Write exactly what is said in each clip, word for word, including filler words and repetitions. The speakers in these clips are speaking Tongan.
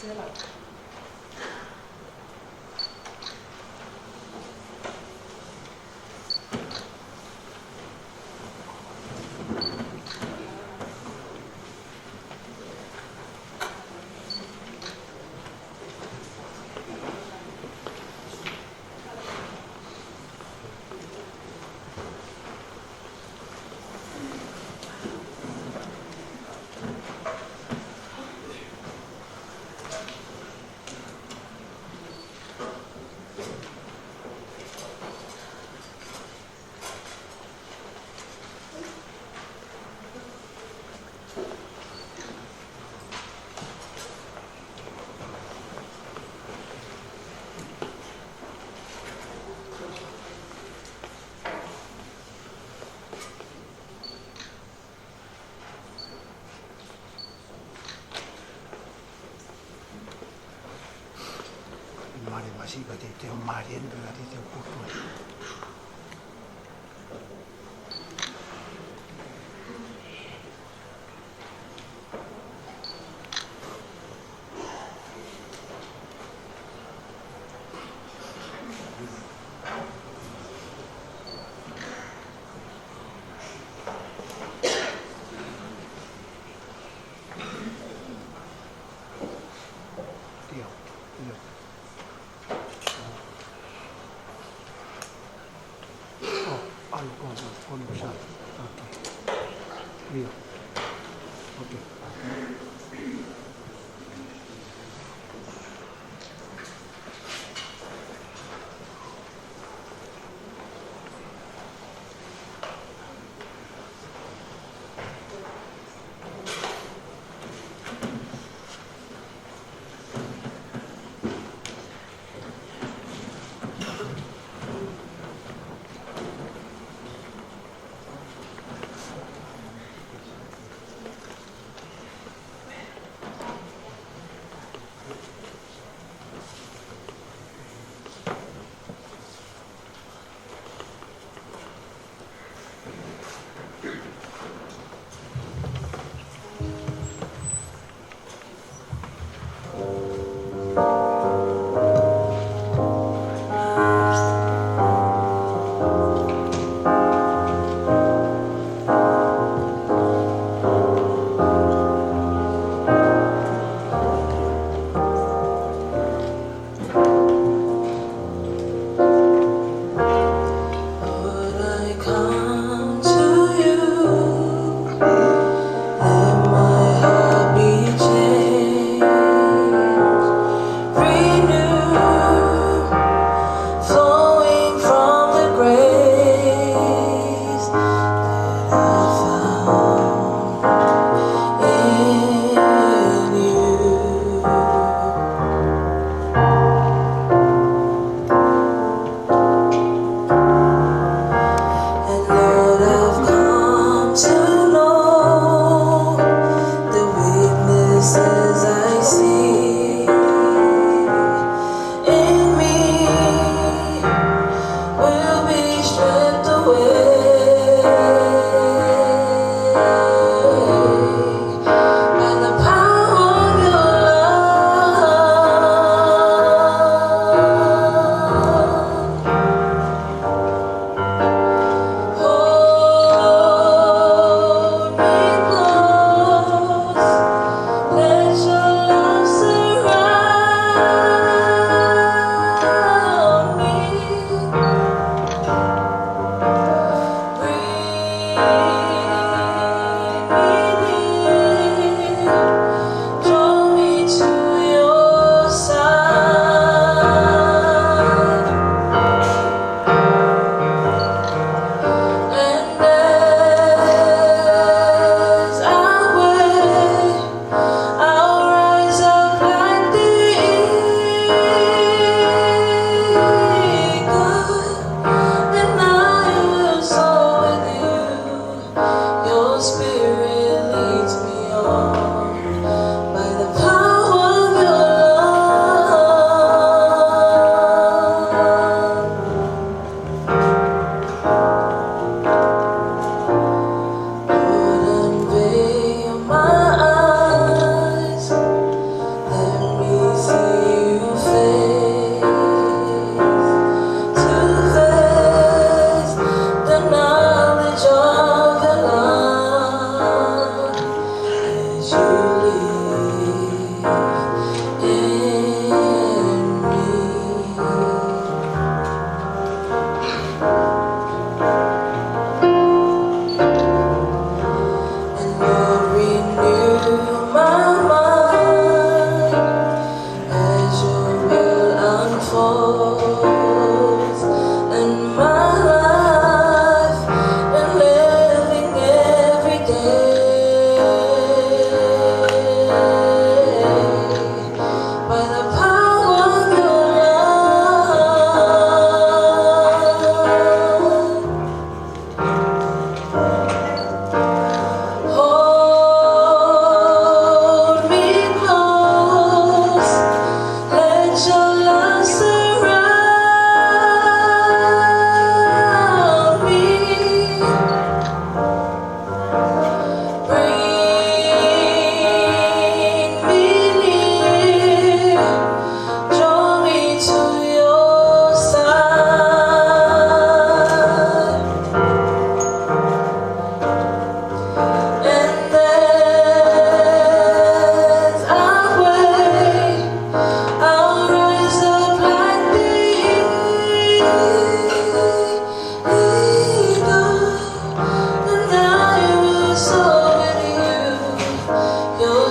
Mālie masiva te te o mālie ni pea te te o putu. ʻIo, ʻio.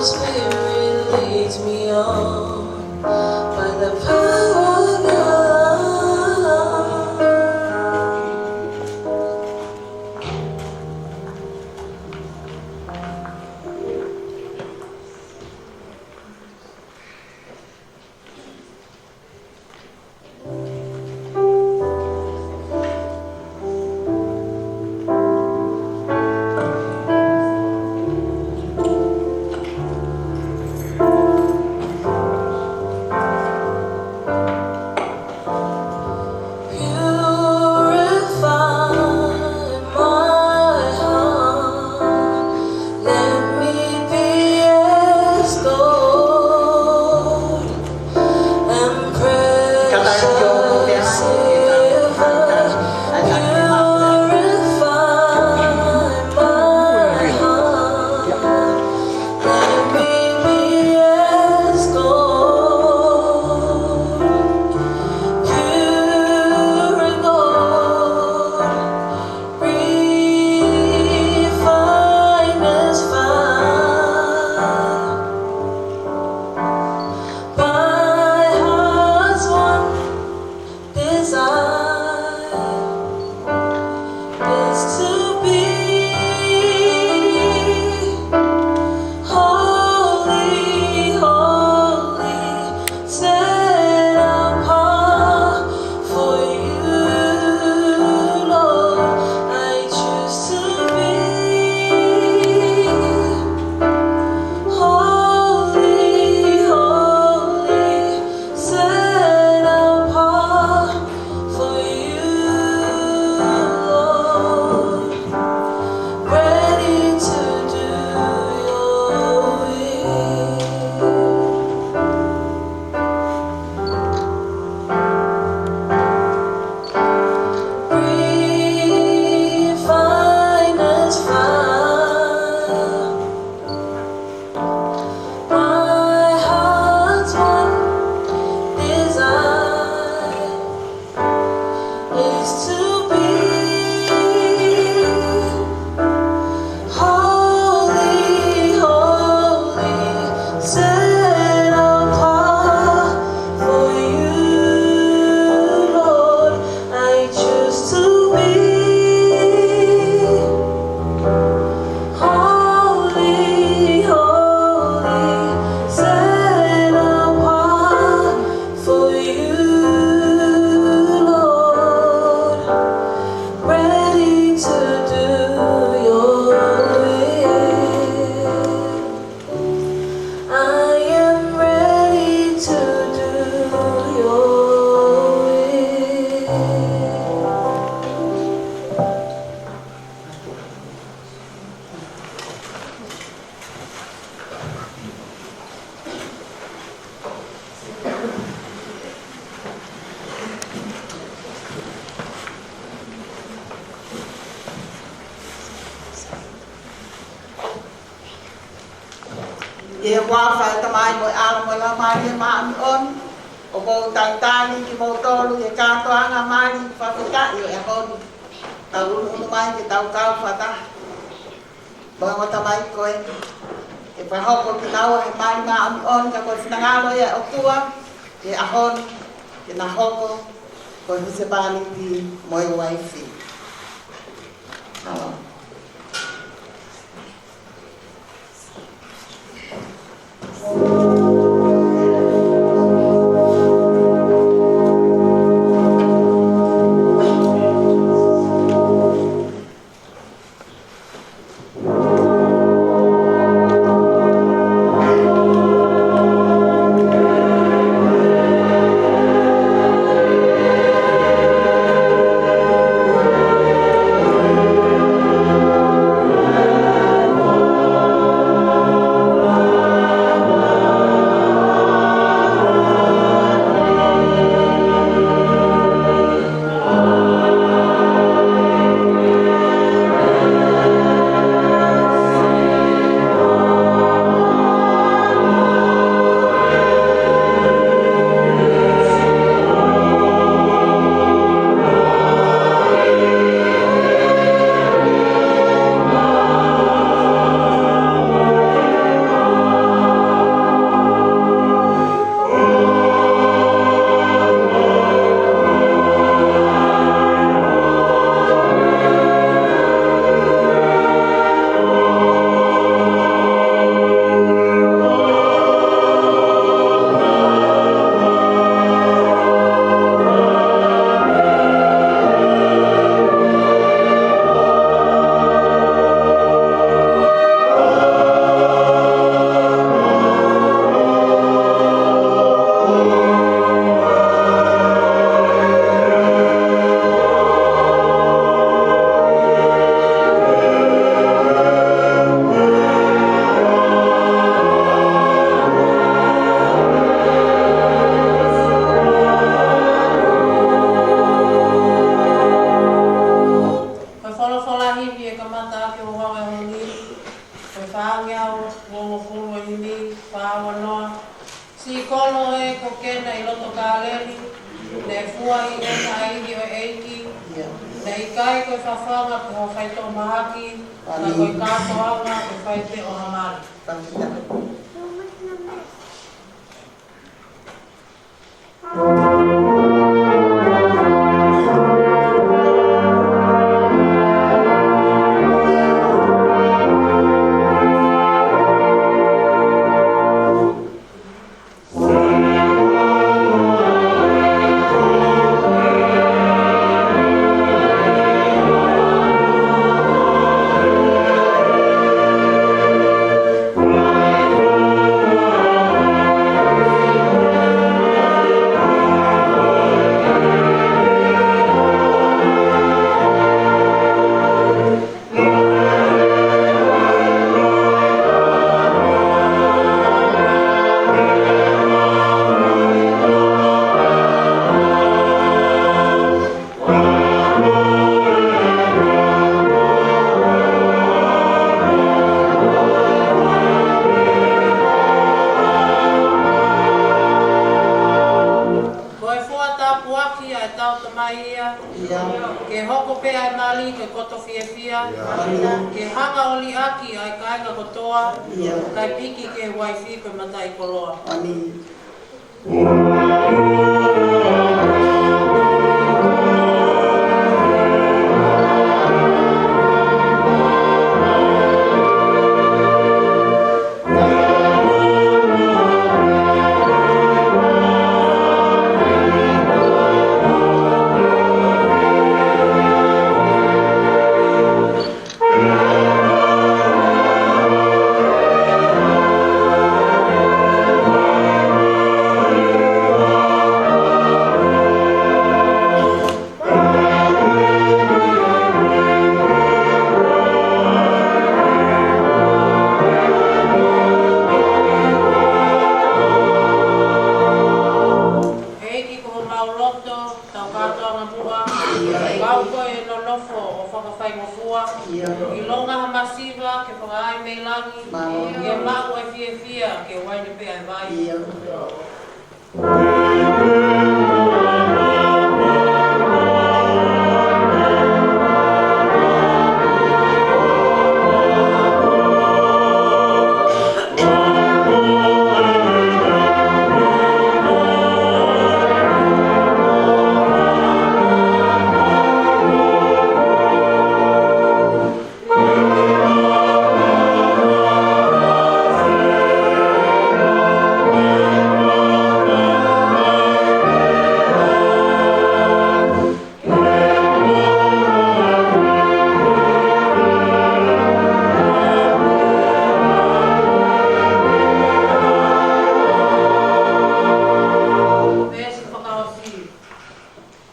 Spirit leads me on by the power of God. Purify my heart, let me be as gold and precious silver. Purify my heart, let me be as gold, pure gold, refined as fire. My heart's one desire is to be holy, holy, set apart for you, Lord. I choose to be holy, holy, set apart for you, Lord, ready to do your will. Refine us, fire. My heart's one desire is to be holy, holy, set apart for you, Lord. I choose to be holy, holy, set apart for you, Lord, ready to do your will. I am ready to do your will. ʻI he huafa ʻo e Tamai mo e ʻAlo mo e Laumālie Māʻoniʻoni, ʻoku ou talitali kimoutolu ʻi he kātoanga mali fakafetaʻi ʻo e ʻaho ni. Tau ʻunuʻunu mai ke tau kau fakataha mo e ongo tamaiki ko eni, ke fakahoko kinaua he mali māʻoniʻoni, ka ko e finangalo ia ʻo e ʻOtua ʻi he ʻaho ni ke na hoko ko e husepāniti mo e uaifi. Mālō. Fā ono. Siʻi kolo ē ko Kena ʻi loto Kāleli, naʻe fua ʻi he ʻEiki ʻo e ʻEiki, naʻe ʻikai ko e fafanga pe ko e faitoʻo mahaki, ka ko e kātoanga ko e fai pē ʻo ha mali. Ko e fua tāpuaki ʻa e tau tamai ia. Ia. Ke hoko pē ʻa e mali ko e koto fiefia. Ia. Ke hanga ʻo liʻaki ʻa e kāinga kotoa. Ia. Kae piki ki he uaifi ko e mataʻikoloa. Ani. ʻEiki ko homau loto, tau kātoanga muʻa, kau ko e nonofo ʻo fakafaingofua, ʻilonga ha masiva ke fakaai mei langi, ke maʻu e fiefia ke uaine pē ʻa e vai. Veesi fakaʻosi.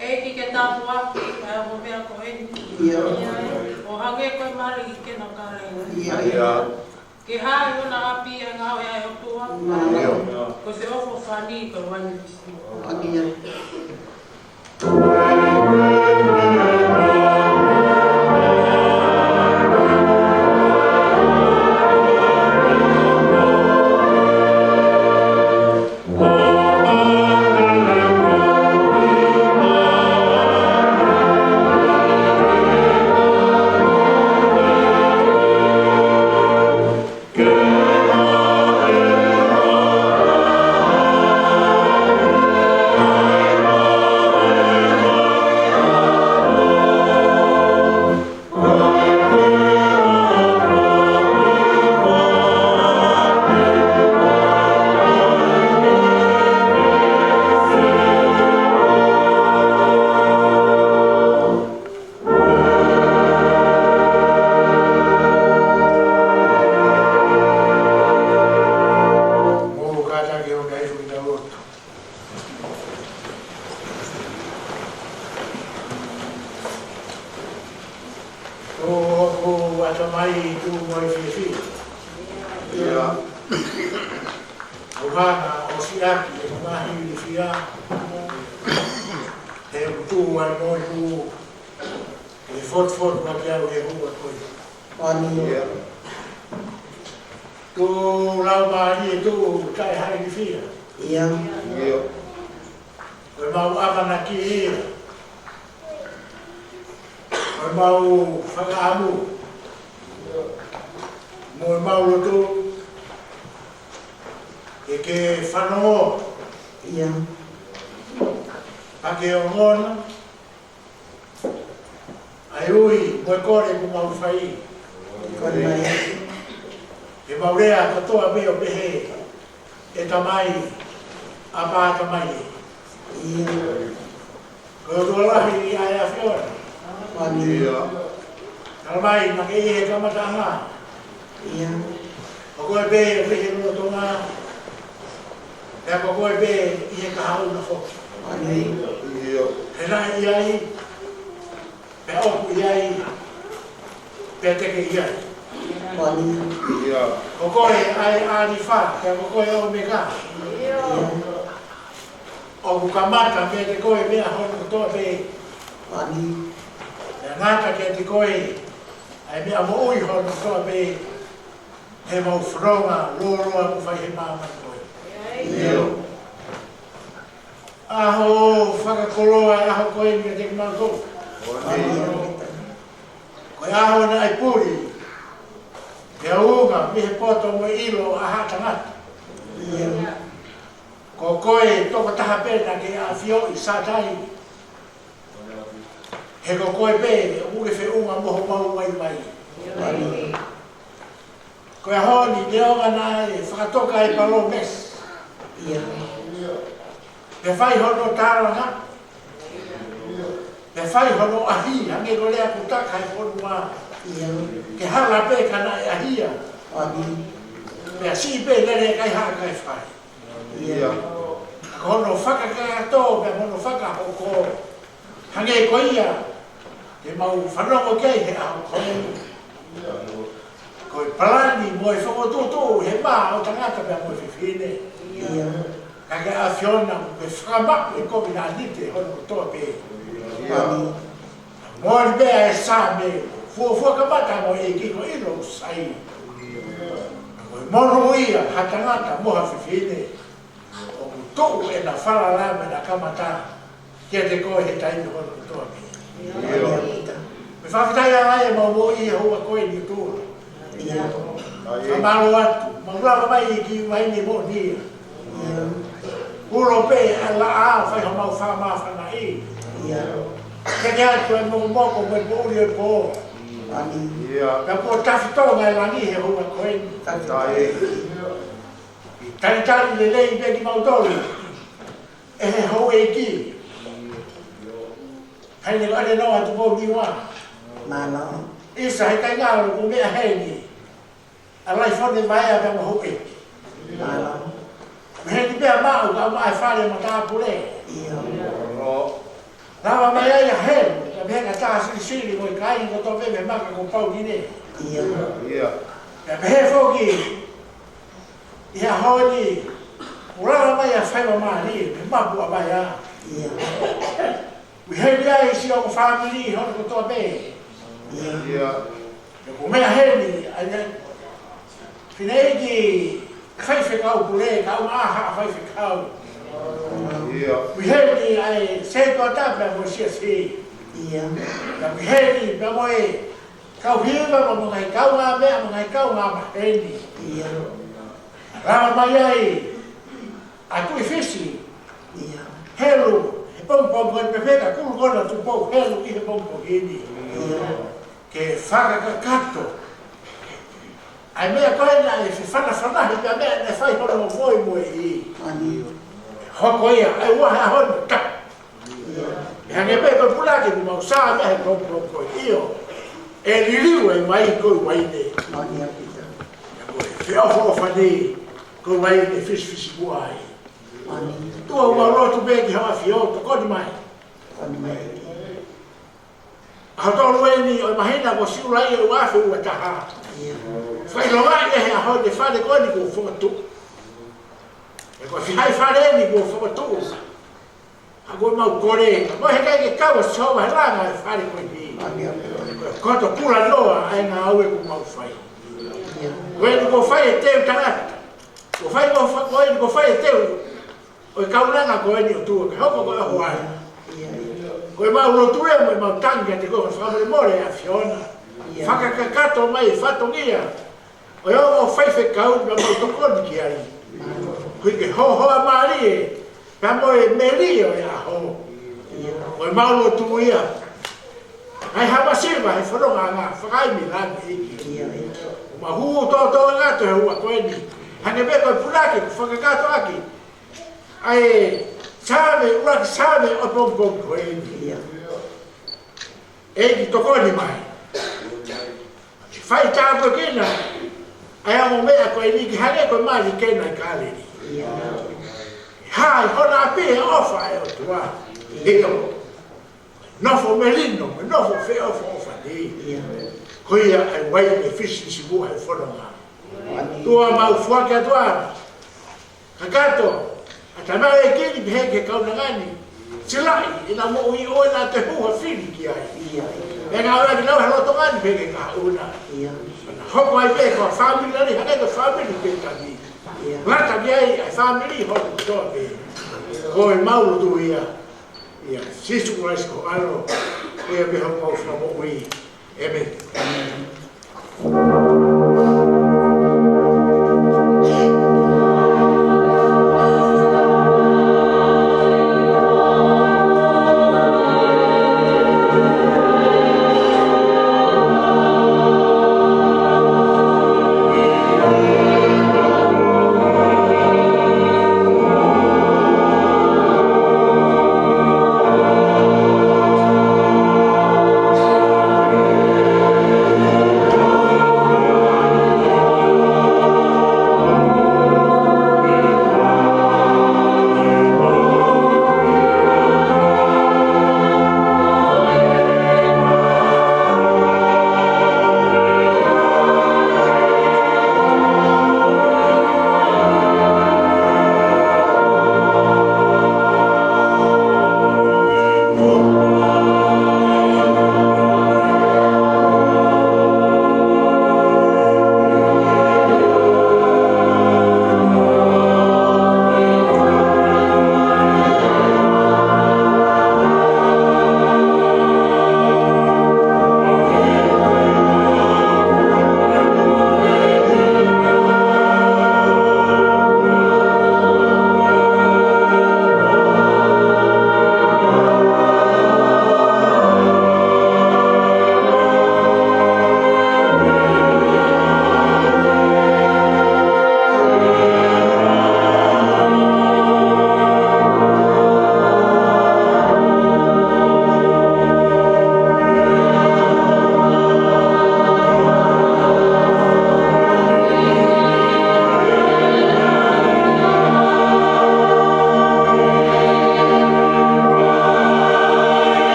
ʻEiki ke tāpuaki ʻa e ongo meʻa ko eni. Ia. ʻO hangē ko e mali ʻi Kena Kāleli. Ia. Ke hā ʻi hona ʻapi ʻa e ngāue ʻa e ʻOtua. Ia. Ko e feʻofoʻofani ko e uaine fisimuʻa. Ia. Mou kātaki ʻo kai fuʻu tau lotu. ʻE hoku ʻatamai, tuku muʻa ʻa e fiefia. Ia. ʻO hanga ʻo siʻaki ʻeku ngaahi ilifia. He ʻoku tuʻu ai mo ʻeku, ʻe fotufotu ʻaki au ʻe he ʻOtua ko e. Ani. Ia. Ko e laumālie ʻoku taʻe hāʻele fiha. ʻIo. ʻIo. Ko ʻemau ʻamanaki ia, ko ʻemau fakaʻamu, mo ʻemau lotu, ke ke fanongo. ʻIo. Pea ke ongona ʻa e ui mo e kole ʻoku mau fai. Kole mai. Ke mau lea kotoa pē ʻo pehē, ʻe Tamai, ʻApā Tamai ē. ʻIo. Ko e ʻOtua lahi ʻa e ʻAfiona. Ko eni. ʻIo. Tala mai naʻa ke ʻi he kamataʻanga. ʻIo. Ko koe pē ʻi he lolotonga, pea ko koe pē ʻi he kahaʻu na foki. Ko eni. ʻIo. He naʻe ʻi ai, pea ʻoku ʻi ai, pea te ke ʻi ai. Ko eni. ʻIo. Ko koe ʻa e ʻAlifa, pea ko koe ʻa e ʻOmeka. ʻIo. ʻOku kamata meiate koe e meʻa hono kotoa pē. Ko eni. Pea ngata kiate koe ʻa e meʻa moʻui hono kotoa pē, he mau fononga lōloa ʻoku fai he māmani ko ē. ʻIo. ʻAho fakakoloa ʻa e ʻaho ko eni kiate kimautolu. Ko e ʻaho naʻe puli, pea unga mei he poto mo e ʻilo ʻa haʻa tangata. ʻIo. Ko koe tokotaha pē naʻa ke ʻafioʻi, Sātai. He ko koe pē ʻoku ke feʻunga mo homau vaivai. Ko e ʻaho ni, neongo naʻe fakatoka e palōmesi, ʻIo. pea fai hono tālanga, pea fai hono ʻahiʻahi, hangē ko e lea kuo taka he fonua, ʻIo. ke hala pē ka naʻe ʻahiʻahi. Ko eni. Pea siʻi pē lele kae ʻikai ha kae fai. ʻIo. Ka ko hono fakakakato, pea mo hono fakahoko, hangē ko ia te mau fanongo ki ai he ʻaho ko eni. Ko e palani mo e fokotuʻutuʻu he mā ʻo e tangata pea mo e fefine. ʻIo. Ka ko e ʻAfiona, ke fakamaʻu e kovinānite hono kotoa pē. ʻIo. Moʻoni pē ʻa e Saame, fuofua kamata mo e ʻEiki ko e ʻilo ʻoku sai. Ko e monūʻia ha tangata mo ha fefine ʻoku tuʻu ʻena falala mo ʻena kamata kiate koe he taimi hono kotoa pē. ʻIo. Pea fakafetaʻi ʻa e ʻEiki ʻemau moʻui he houa ko eni, ʻOtua. ʻIo. Fakamālō atu, mau lava mai ki he vaine moʻoni ia. ʻIo. Ulo pē ʻa e laʻā fai homau fakamāfanaʻi. ʻIo. Pea ke ʻatu e mokomoko mo e poʻuli ʻo e pō. ʻIo. Pea kuo tafitonga e langi he houa ko eni. Tafitonga. ʻI he talitali lelei pē kimautolu ʻe he houʻeiki. Haʻane lele noa atu ko niua. Mālō. ʻIsa he kai ngalo ko meʻa heni. ʻA Laifone Vaea pea mo houʻeiki. Mālō. Mei heni pea maʻu ka maʻu e fale matāpule. ʻIo. Lava mai ai ʻa Helu, pea mei he ka tā silisili mo e kai ko tō pē mei he maka ko Pauline. ʻIo. ʻIo. Pea pehē foki ʻi he ʻaho ni, ʻoku lava mai ʻa Faimamālie, mei he mapu ʻa Vaea. ʻIo. Mei heni ai siʻoku fāmili hono kotoa pē. ʻIo. ʻIo. Pea ko meʻa heni, ʻa ia, fineʻeiki faifekau pule, kae ʻumaʻā haʻa faifekau. ʻIo. Mei heni ai, sētuata pea mo e siasi. ʻIo. Pea mei heni, pea mo e kau hiva, mo e ngaahi kaungāmeʻa, mo e ngaahi kaungāmaheni. ʻIo. Lava mai ai ʻa Tuʻi Fisi. ʻIo. Helu, he pongipongi ko eni pea pehē ka kulu kona Tupou Helu ʻi he pongipongi ni. ʻIo. Ke fakakakato ʻa e meʻa ko ē naʻe fefanafanahi pea meʻa naʻe fai hono moemoeʻi. ʻIo. Hoko ia ʻa e ua he ʻaho ni, tā. ʻIo. ʻE hangē pē ko e pulaki ʻoku mau sā mei he pongipongi ko ē, ʻio. ʻE liliu e vai ko e uaine. ʻIo. Pea ko e feʻofoʻofani ko e uaine fisifisimuʻa ai. ʻIo. ʻOtua, ʻoku mau lotu pē ki Hoʻo ʻAfio, tokoni mai. Tokoni mai. ʻAho tolu eni ʻo e māhina ko Siulai ʻo e ua afe ua taha. ʻIo. Fakaʻilongaʻi ʻe he ʻaho ni e fale ko eni kuo fokotuʻu. Pea ko e fihai fale eni kuo fokotuʻu. Ka ʻoku mau kole, ka ʻoku ʻikai ke kau ʻa Sihova he langa e fale ko eni. Ko e koto kulanoa ʻa e ngāue ʻoku mau fai. ʻIo. Ko eni kuo fai e teu tangata. Kuo fai, kuo fa-, ko eni kuo fai e teu ʻo e kaunanga ko eni ʻOtua ke hoko ko e ʻohoana. Ko ʻemau lotu ia mo ʻemau tangi kiate koe, fakamolemole ʻe ʻAfiona. Fakakakato mai e fatongia ʻo e ongo faifekau naʻa mau tokoni ki ai. Koeʻuhi ke hohoa mālie pea mo e melie ʻo e ʻaho. Ko ʻemau lotu ia. ʻAi ha masiva he fononga ʻanga fakaimi langi ʻEiki. ʻO mau hū tōtō ʻanga atu he ua ko eni. Hangē pē ko e punake kuo fakakakato ʻaki ʻa e Saame, ʻuluaki Saame ʻo e pongipongi ko eni. ʻEiki tokoni mai. Fai tāpuekina ʻa e ongo meʻa ko eni ke hangē ko e mali Kena ʻi Kāleli. Hā ʻi hona ʻapi e ʻofa ʻa e ʻOtua. ʻIo. Nofo melino, mo nofo feʻofoʻofani. Ko ia ʻa e uaine fisinisimu he fononga. ʻOtua mau foaki atu ā. Kakato ʻa e tamaioʻeiki ni pehē ki he kaunanga ni. Silaʻi ʻena moʻui ʻoua naʻa toe hū ha fili ki ai. Pea ngāueʻaki ʻenau he lolotonga ni pehē ki he kahaʻu na. Hoko ai pē ko e fāmili lali hangē ko e fāmili Pētani. Ngata ki ai ʻa e fāmili hono kotoa pē. Ko ʻemau lotu ia. ʻIa Sīsū Kalaisi ko ho ʻAlo, ko ia pē homau Fakamoʻui. ʻĒmeni.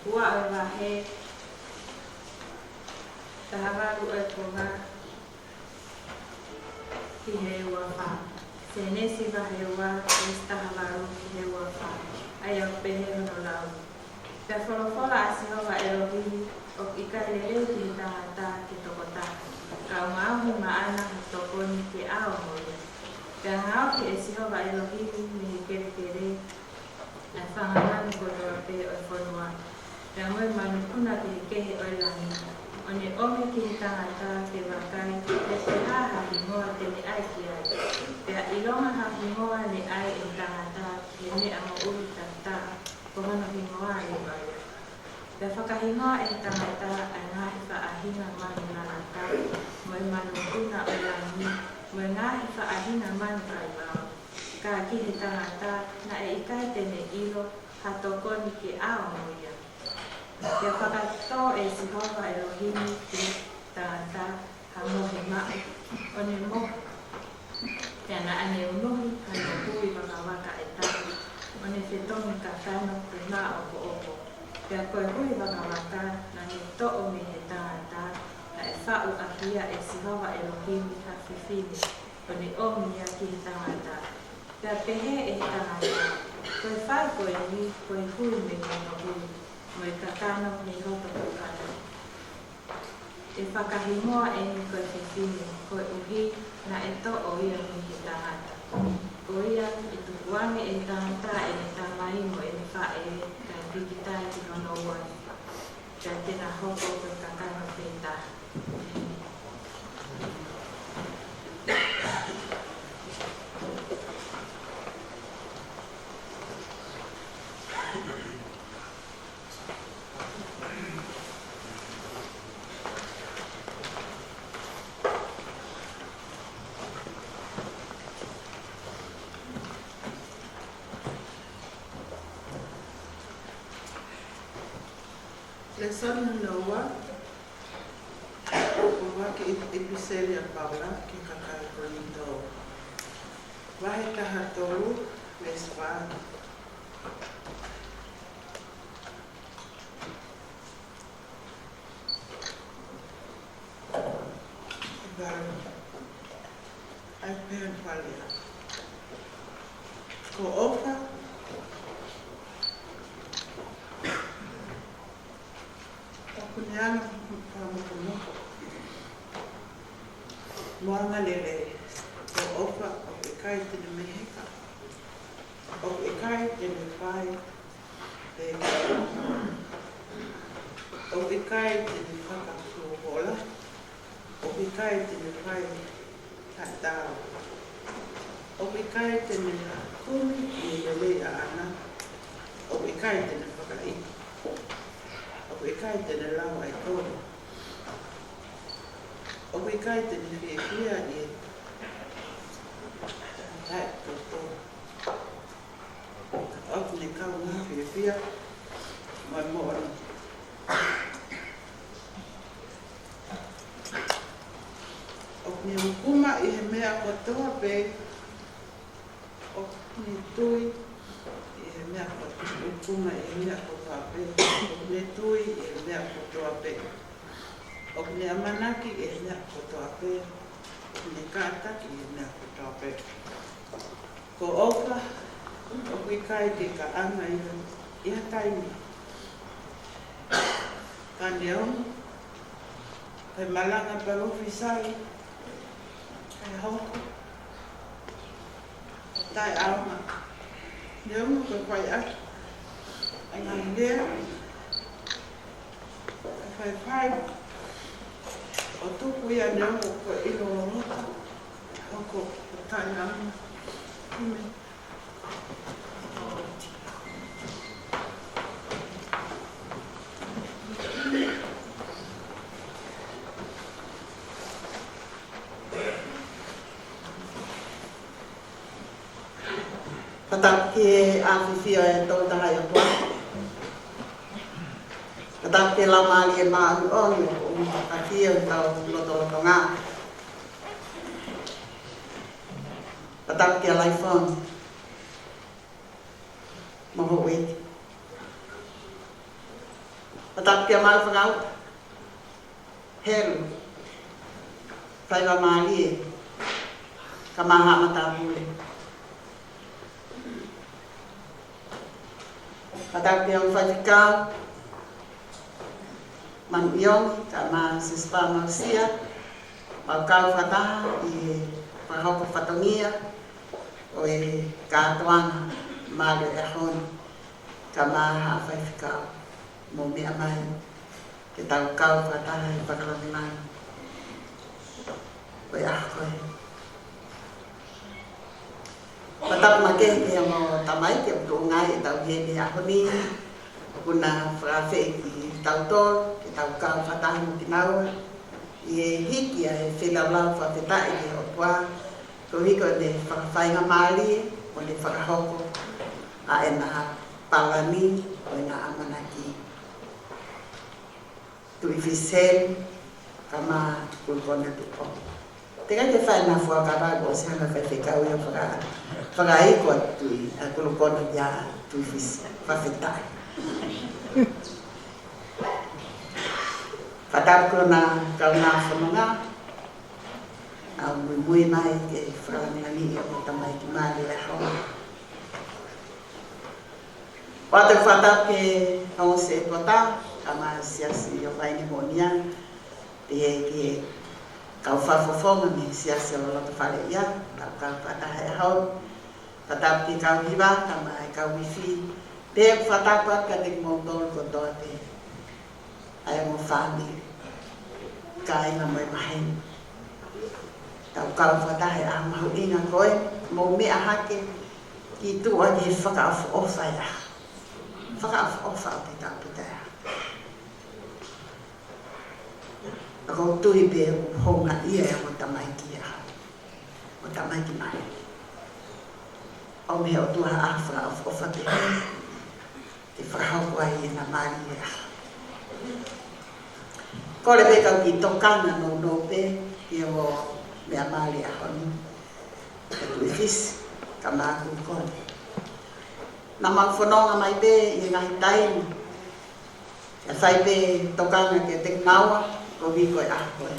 Ua ʻo e vahe, taha valu ʻo e konga ki he ua fā. Sēnesi vahe ua, veesi taha valu ki he ua fā. ʻA ia ʻoku pehē hono lau: Pea folofola ʻa Sihova ʻElohimi, ʻOku ʻikai lelei ki he tangata ke toko taha, ka ʻoku ngaohi maʻana ha tokoni ke ʻao mo ia. Pea ngaohi ʻe Sihova ʻElohimi mei he kelekele ʻa e fanga manu kotoa pē ʻo e fonua, pea mo e manu puna kehekehe ʻo e langi, ʻo ne ʻomi ki he tangata ke vakai pe ko e hā ha hingoa te ne ʻai ki ai. Pea ʻilonga ha hingoa ne ʻai ʻe he tangata ki he meʻa moʻui takitaha, ko hono hingoa leva ia. Pea fakahingoa ʻe he tangata ʻa e ngaahi faʻahinga manu lalaka, mo e manu puna ʻo e langi, mo e ngaahi faʻahinga manu kaivao. Ka ki he tangata naʻe ʻikai te ne ʻilo ha tokoni ke ʻao mo ia. Pea fakatō ʻe Sihova ʻElohimi ki he tangata ha mohe maʻu, ʻo ne mohe. Pea naʻa ne unuhi hano hui vakavaka ʻe taha, ʻo ne fetongi kakano ke māʻopoʻopo. Pea ko e hui vakavaka naʻa ne toʻo mei he tangata, naʻe faʻu ʻaki ia ʻe Sihova ʻElohimi ha fefine, ʻo ne ʻomi ia ki he tangata. Pea pehē ʻe he tangata, Ko e fai ko eni ko e hui mei hono hui, mo e kakano mei hoto kakano. ʻE fakahingoa eni ko e fefine, koeʻuhi naʻe toʻo ia mei he tangata. Ko ia, ʻe tukuange ʻe he tangata ʻene tamai mo ʻene faʻē, kae pikitai ki hono uaifi, pea te na hoko ko e kakano pē taha. Lēsoni hono ua, ʻuluaki ʻi-, ʻipiseli ʻa Paula ki he kakai Kolinitō. Vahe taha tolu, veesi fā. Valu. ʻAi pē ʻa Paula. Ko ʻOfa ʻoku ne anga fakamokomoko mo angalelei. Ko ʻOfa ʻoku ʻikai te ne meheka, ʻoku ʻikai te ne fai pe ʻoku ʻikai te ne fakafuohola, ʻoku ʻikai te ne fai ha tau, ʻoku ʻikai te ne kumi ʻi he lelei ʻaʻana, ʻoku ʻikai te ne fakaʻita, ʻoku ʻikai te ne lau ʻa e kolo, ʻoku ʻikai te ne fiefia ʻi he taʻetoto. ʻOku ne kaungā fiefia mo e moʻoni. ʻOku ne ʻukuma ʻi he meʻa kotoa pē. ʻOku ne tui ʻi he meʻa kotoa, ʻukuma ʻi he meʻa kotoa pē. ʻOku ne tui ʻi he meʻa kotoa pē. ʻOku ne ʻamanaki ʻi he meʻa kotoa pē. ʻOku ne kātaki ʻi he meʻa kotoa pē. Ko ʻOfa ʻoku ʻikai ke kaʻanga ia ʻi ha taimi. Ka neongo ko e malanga palōfisai, ʻe hoko ko e taʻeʻaonga. Neongo ko e fai ʻaki ʻa e ngaahi lea, ʻe faifai ʻo tuku ia, neongo ko e ʻilo loloto, ʻe hoko ko e taʻeʻaonga. ʻĒmeni. Fakatapu ki he ʻafio ʻa e Tolu Tahaʻi ʻOtua. Fakatapu ki he Laumālie Māʻoniʻoni ʻoku ʻumaʻā ʻa e tau lotolotonga. Fakatapu ki he Laifoni mo Houʻeiki. Fakatapu kia Malu Fakaʻuta, Helu, Faiva Mālie, kae ʻumaʻā haʻa matāpule. Fakatapu kia Faifekau Manuʻiongi, kae ʻumaʻā Sisitā Mausia, mau kau fakataha ʻi he fakahoko fatongia ʻo e kātoanga mālie ʻo e ʻaho ni, kae ʻumaʻā haʻa faifekau mou meʻa mai ke tau kau fakataha ʻi he fakalāngilangi ʻo e ʻaho ko eni. Fakatapu makehe ki he ongo tamaiki ʻoku tuʻunga ʻi heʻetau ʻi heni he ʻaho ni, ʻoku na fakaafeʻi kitautolu ke tau kau fakataha mo kinaua ʻi he hiki ʻa e feilaulau fakafetaʻi ki he ʻOtua koeʻuhi ko ʻene fakafaingamālie mo ʻene fakahoko ʻa ʻena palani mo ʻena ʻamanaki. Tuʻi Fisi Helu, kae ʻumaʻā Kulukona Tuʻiʻongo. Teʻeki ke fai ha fuakava kuo ʻosi hanga ʻe he faifekau ia ʻo faka-, fakaiko atu ʻa Kulukona kia Tuʻi Fisi. Fakafetaʻi. Fakatapu ki hona kaungā fononga, ʻoku muimui mai ke fakalāngilangiʻi ʻa e tamaiki mālie ʻo e ʻaho. ʻOatu e fakatapu ki he ongo sētuata, kae ʻumaʻā e Siasi ʻo Vaine Moʻonia, pehē ki he kau fakafofonga mei he Siasi ʻo Lotofaleʻia, tau kau fakataha he ʻaho ni. Fakatapu ki he kau hiva, kae ʻumaʻā e kau ifi, pea fakatapu atu kiate kimoutolu kotoa pē, ʻa e ongo fāmili, kāinga mo e maheni. Tau kau fakataha he ʻaho mahuʻinga ko eni, mou meʻa hake ki tuʻa ki he fakaʻofoʻofa ia. Fakaʻofoʻofa ʻaupito, ʻaupito ia. ʻOku ou tui pē ʻoku houngaʻia e ongo tamaiki ia, ongo tamaiki mai. ʻO mei he ʻOtua ha ʻaho fakaʻofoʻofa pē ke fakahoko ai ʻena mālie ʻaho. Kole pē kau kiʻi tokanga nounou pē ki he ongo meʻa mālie ʻo e ʻaho ni, ʻa Tuʻi Fisi, kae ʻumaʻā Kulukona. Naʻa mau fononga mai pē ʻi he ngaahi taimi ʻe fai pē tokanga kiate kinaua koeʻuhi ko e ʻaho ko ē.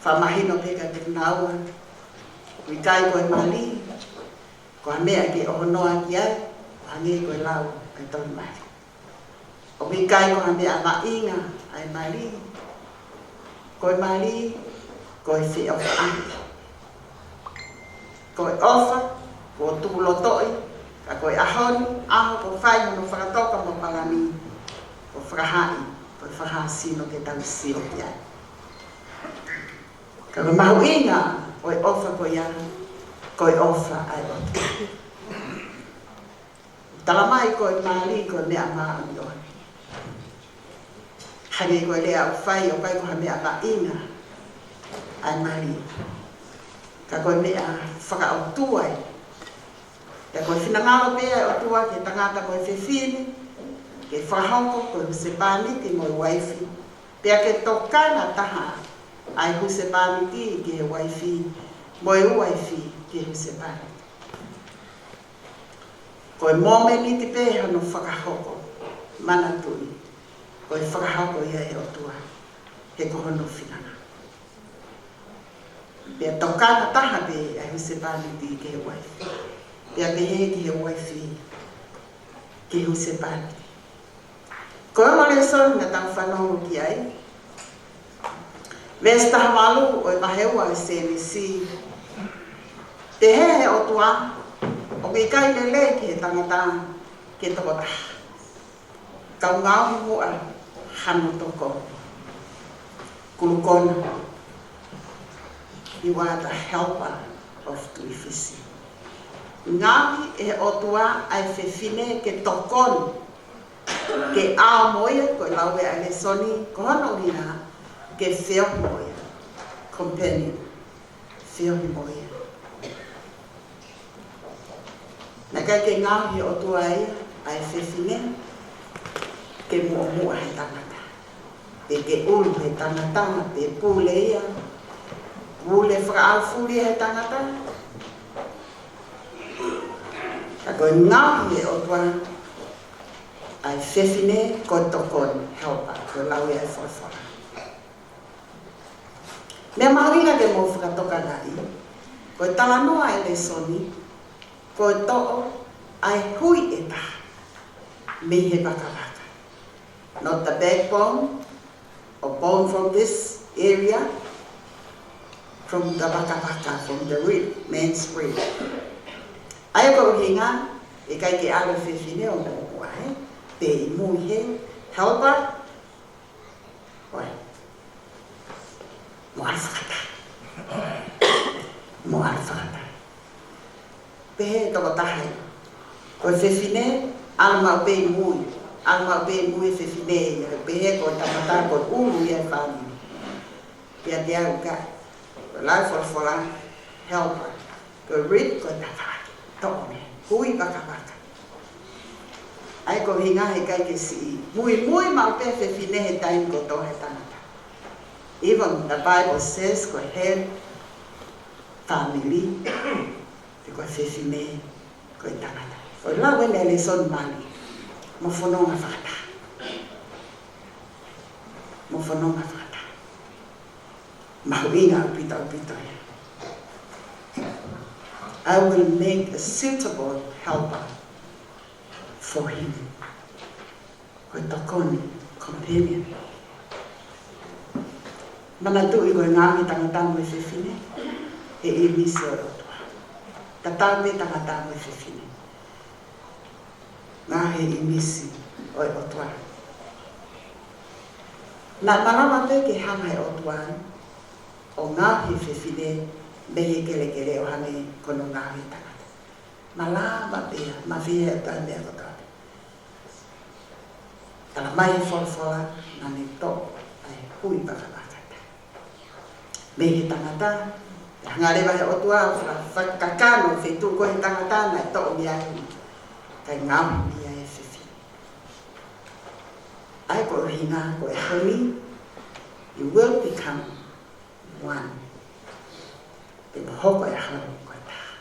Fakamahino pē kiate kinaua ʻoku ʻikai ko e mali ko ha meʻa ke ʻohonoa ki ai, ʻo hangē ko e lau ʻa e toli mali. ʻOku ʻikai ko ha meʻa vaʻinga ʻa e mali. Ko e mali ko e feʻofaʻaki. Ko e ʻofa kuo tukulotoʻi, ka ko e ʻaho ni, ʻaho kuo fai hono fakatoka mo palani, kuo fakahaaʻi, ko e fakasino ke tau sio ki ai. Ka ko e mahuʻinga ʻo e ʻofa ko ia, ko e ʻofa ʻa e ʻOtua. Talamai ko e mali ko e meʻa māʻoniʻoni. Hangē ko e lea ʻoku fai, ʻoku ʻikai ko ha meʻa vaʻinga ʻa e mali, ka ko e meʻa fakaʻotua ia. Pea ko e finangalo pē ʻa e ʻOtua ki he tangata mo e fefine, ke fakahoko ko e husepāniti mo e uaifi, pea ke tokanga taha ʻa e husepāniti ki he uaifi, mo e uaifi ki he husepāniti. Ko e mōmeniti pē hono fakahoko, manatuʻi, ko e fakahoko ia ʻe he ʻOtua, he ko hono finangalo. Pea tokanga taha pē ʻa e husepāniti ki he uaifi, pea pehē ki he uaifi ki he husepāniti. Ko e ongo lēsoni naʻa tau fanongo ki ai, veesi taha valu ʻo e vahe ua ʻo e Sēnesi, pehē ʻe he ʻOtua, ʻoku ʻikai lelei ki he tangata ke tokotaha, ka ʻoku ngaohi muʻa hano tokoni. Kulukona, you are the helper of Tuʻi Fisi. Ngaohi ʻe he ʻOtua ʻa e fefine ke tokoni, ke ʻalu mo ia, ko e lau ʻa e lēsoni, ko hono ʻuhinga ke feohi mo ia. Companion, feohi mo ia. Naʻe ʻikai ke ngaohi ʻe he ʻOtua ia ʻa e fefine ke muʻomuʻa he tangata, pe ke ʻulu he tangata, pe pule ia, pule fakaʻaufuli he tangata. Ka ko e ngaohi ʻe he ʻOtua ʻa e fefine ko e tokoni, helper, ko e lau ia ʻa e folofola. Meʻa mahuʻinga ke mou fakatokangaʻi, ko e talanoa ʻa e lēsoni, ko e toʻo ʻa e hui ʻe taha mei he vakavaka. Not the backbone, or born from this area, from the vakavaka, from the rib, man's rib. ʻA ia ko e ʻuhinga, ʻikai ke ʻalu e fefine ʻo moʻua, ē? Pē ʻi mui he helper, ʻoi. Mo ʻalu fakataha. Mo ʻalu fakataha. Pehē ʻe he tokotaha ia, ko e fefine, ʻalu maʻu pē ʻi mui, ʻalu maʻu pē ʻi mui e fefine ia, pehē ko e tangata ko e ʻulu ia ʻo e fāmili. Pea te u ʻai, ko e lau ʻa e folofola, helper, ko e rib, ko e tafaʻaki, toʻo mei he hui vakavaka. ʻA ia ko e ʻuhinga he ʻikai ke siʻi muimui maʻu pē e fefine he taimi kotoa he tangata. Even the Bible says, ko e head of the family, ko e fefine, ko e tangata. Ko e lau eni ʻa e lēsoni mali, mo fononga fakataha. Mo fononga fakataha. Mahuʻinga ʻaupito, ʻaupito ia. I will make a suitable helper for him. Ko e tokoni, companion. Manatuʻi ko e ngaohi e tangata mo e fefine, he ʻīmisi ʻo e ʻOtua. Tatau pē tangata mo e fefine. Ngaohi he ʻīmisi ʻo e ʻOtua. Naʻe malava pē ke hanga ʻe he ʻOtua ʻo ngaohi e fefine mei he kelekele ʻo hangē ko hono ngaohi e tangata. Malava pē ia, mafia e taha meʻa kotoa pē. Talamai ʻe he folofola, naʻa ne toʻo ʻa e hui vakavaka ʻe taha mei he tangata, hanga leva ʻe he ʻOtua ʻo faka-, fakakakano e feituʻu ko ē ʻo e tangata naʻe toʻo mei ai e hui, kae ngaohi mei ai e fefine. ʻA ia ko e ʻuhinga ko e ʻaho ni, you will become one. Te mou hoko he ʻaho ni ko e taha.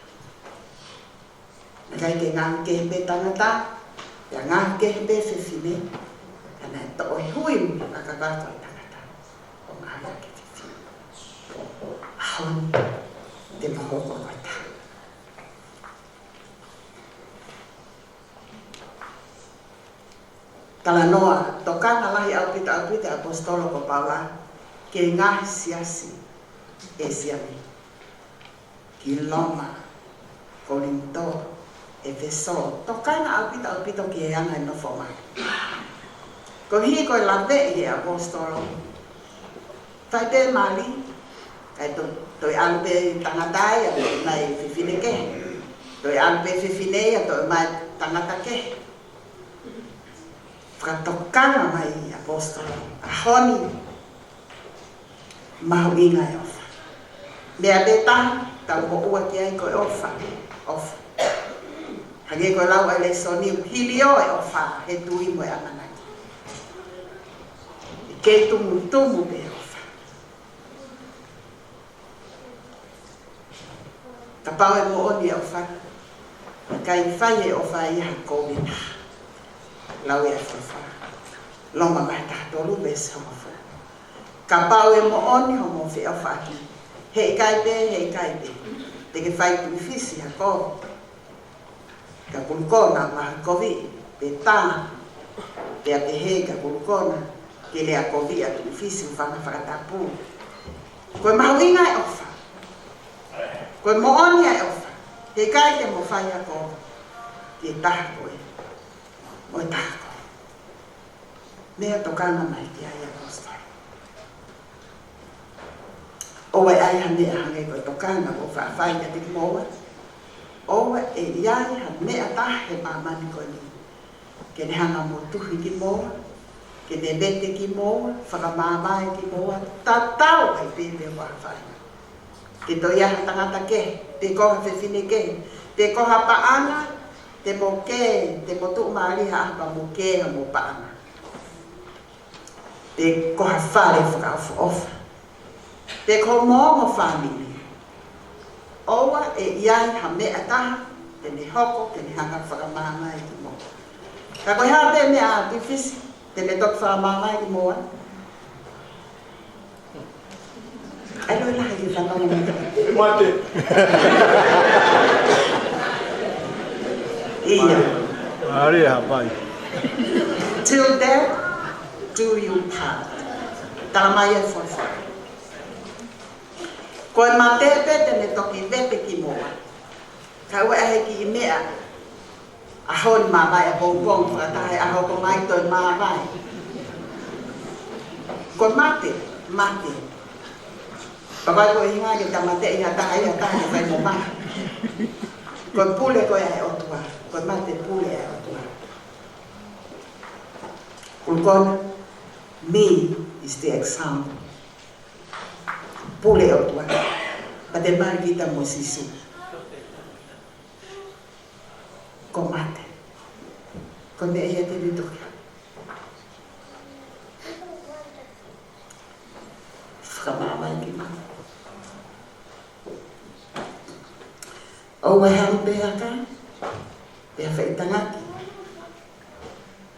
Naʻe ʻikai ke ngaohi kehe pē tangata, pea ngaohi kehe pē fefine, ka naʻe toʻo e hui mo e vakavaka ʻo e tangata ʻo ngaohi ʻaki e fefine. ʻAho ni, te mou hoko ko e taha. Talanoa, tokanga lahi ʻaupito, ʻaupito ʻa e ʻaposetolo ko Paula ki he ngaahi siasi ʻĒsia ni. Ki Loma, Kolinitō, ʻEfesō, tokanga ʻaupito, ʻaupito ki he anga e nofo mai. Koeʻuhi ko e laveʻi ʻe he ʻaposetolo, fai pē mali, kae to-, toe ʻalu pē tangata ia, toe ʻomai fefine kehe. Toe ʻalu pē fefine ia, toe ʻomai tangata kehe. Fakatokanga mai ʻaposetolo, ʻaho ni, mahuʻinga e ʻofa. Meʻa pē taha, tau moʻua ki ai ko e ʻofa, ʻofa. Hangē ko e lau ʻa e lēsoni, ʻoku hiliō e ʻofa he tui mo e ʻamanaki. ʻIkai tumutumu pē ʻofa. Kapau ʻe moʻoni e ʻofa, ʻikai fai e ʻofa ia ha kovi ʻe taha. Lau ia ʻa e folofola. Loma vahe taha tolu veesi hongofulu. Kapau ʻe moʻoni hoʻomo feʻofaʻaki, heʻikai pē, heʻikai pē te ke fai tuʻi fisi ha kovi. Ka kulukona maha kovi, pe tā, pea pehē ka kulukona, ke lea kovi ʻa tuʻi fisi ʻo fanga fakatapu. Ko e mahuʻinga e ʻofa. Ko e moʻoni e ʻofa. Heʻikai te mo fai ha kovi ki he taha ko ē mo e taha ko ē. Meʻa tokanga mai ki ai ʻaposetolo. ʻOua ʻe ʻi ai ha meʻa hangē ko e tokanga ʻoku ou faʻa fai kiate kimoua. ʻOua ʻe ʻi ai ha meʻa taha he māmani ko eni ke ne hanga mo tuhi kimoua, ke ne vete kimoua, fakamāvae kimoua, tatau ai pē pe ko ha fai. Ke toe ʻi ai ha tangata kehe, pe ko ha fefine kehe, pe ko ha paʻanga, te mo kē, te mo tuʻumālie ha ʻaho pea mo kē hoʻomo paʻanga. Pe ko ha fale fakaʻofoʻofa. Pe ko hoʻomo fāmili. ʻOua ʻe ʻi ai ha meʻa taha te ne hoko, te ne hanga fakamāvae kimoua. Ka ko e hā pē meʻa ʻa Tuʻi Fisi, te ne toki fakamāvae kimoua? ʻAi loi lahi ke fanongo mai. Mate. ʻIa. Maria, pai. Till death do you part. Tala mai e folofola. Ko e mate pē te ne toki vete kimoua. Ka ʻoua ʻe ʻai ha kiʻi meʻa ʻaho ni māvae, ʻapongipongi, fakataha e ʻaho, hoko mai toe māvae. Ko e mate, mate. Pea ʻoku ʻikai ko e ʻuhinga ke ta mate ʻi ha taha, ʻi ha taha ke fai mo maha. Ko e pule ko ē ʻa e ʻOtua. Ko e mate pule ʻa e ʻOtua. Kulukona, me is the example. Pule ʻOtua. Pea te mali kita mo Sīsū. Ko mate. Ko e meʻa ia te ne toki fakamāvae kimoua. ʻOua ʻe hamu pē ha aka, pea faʻitangaki.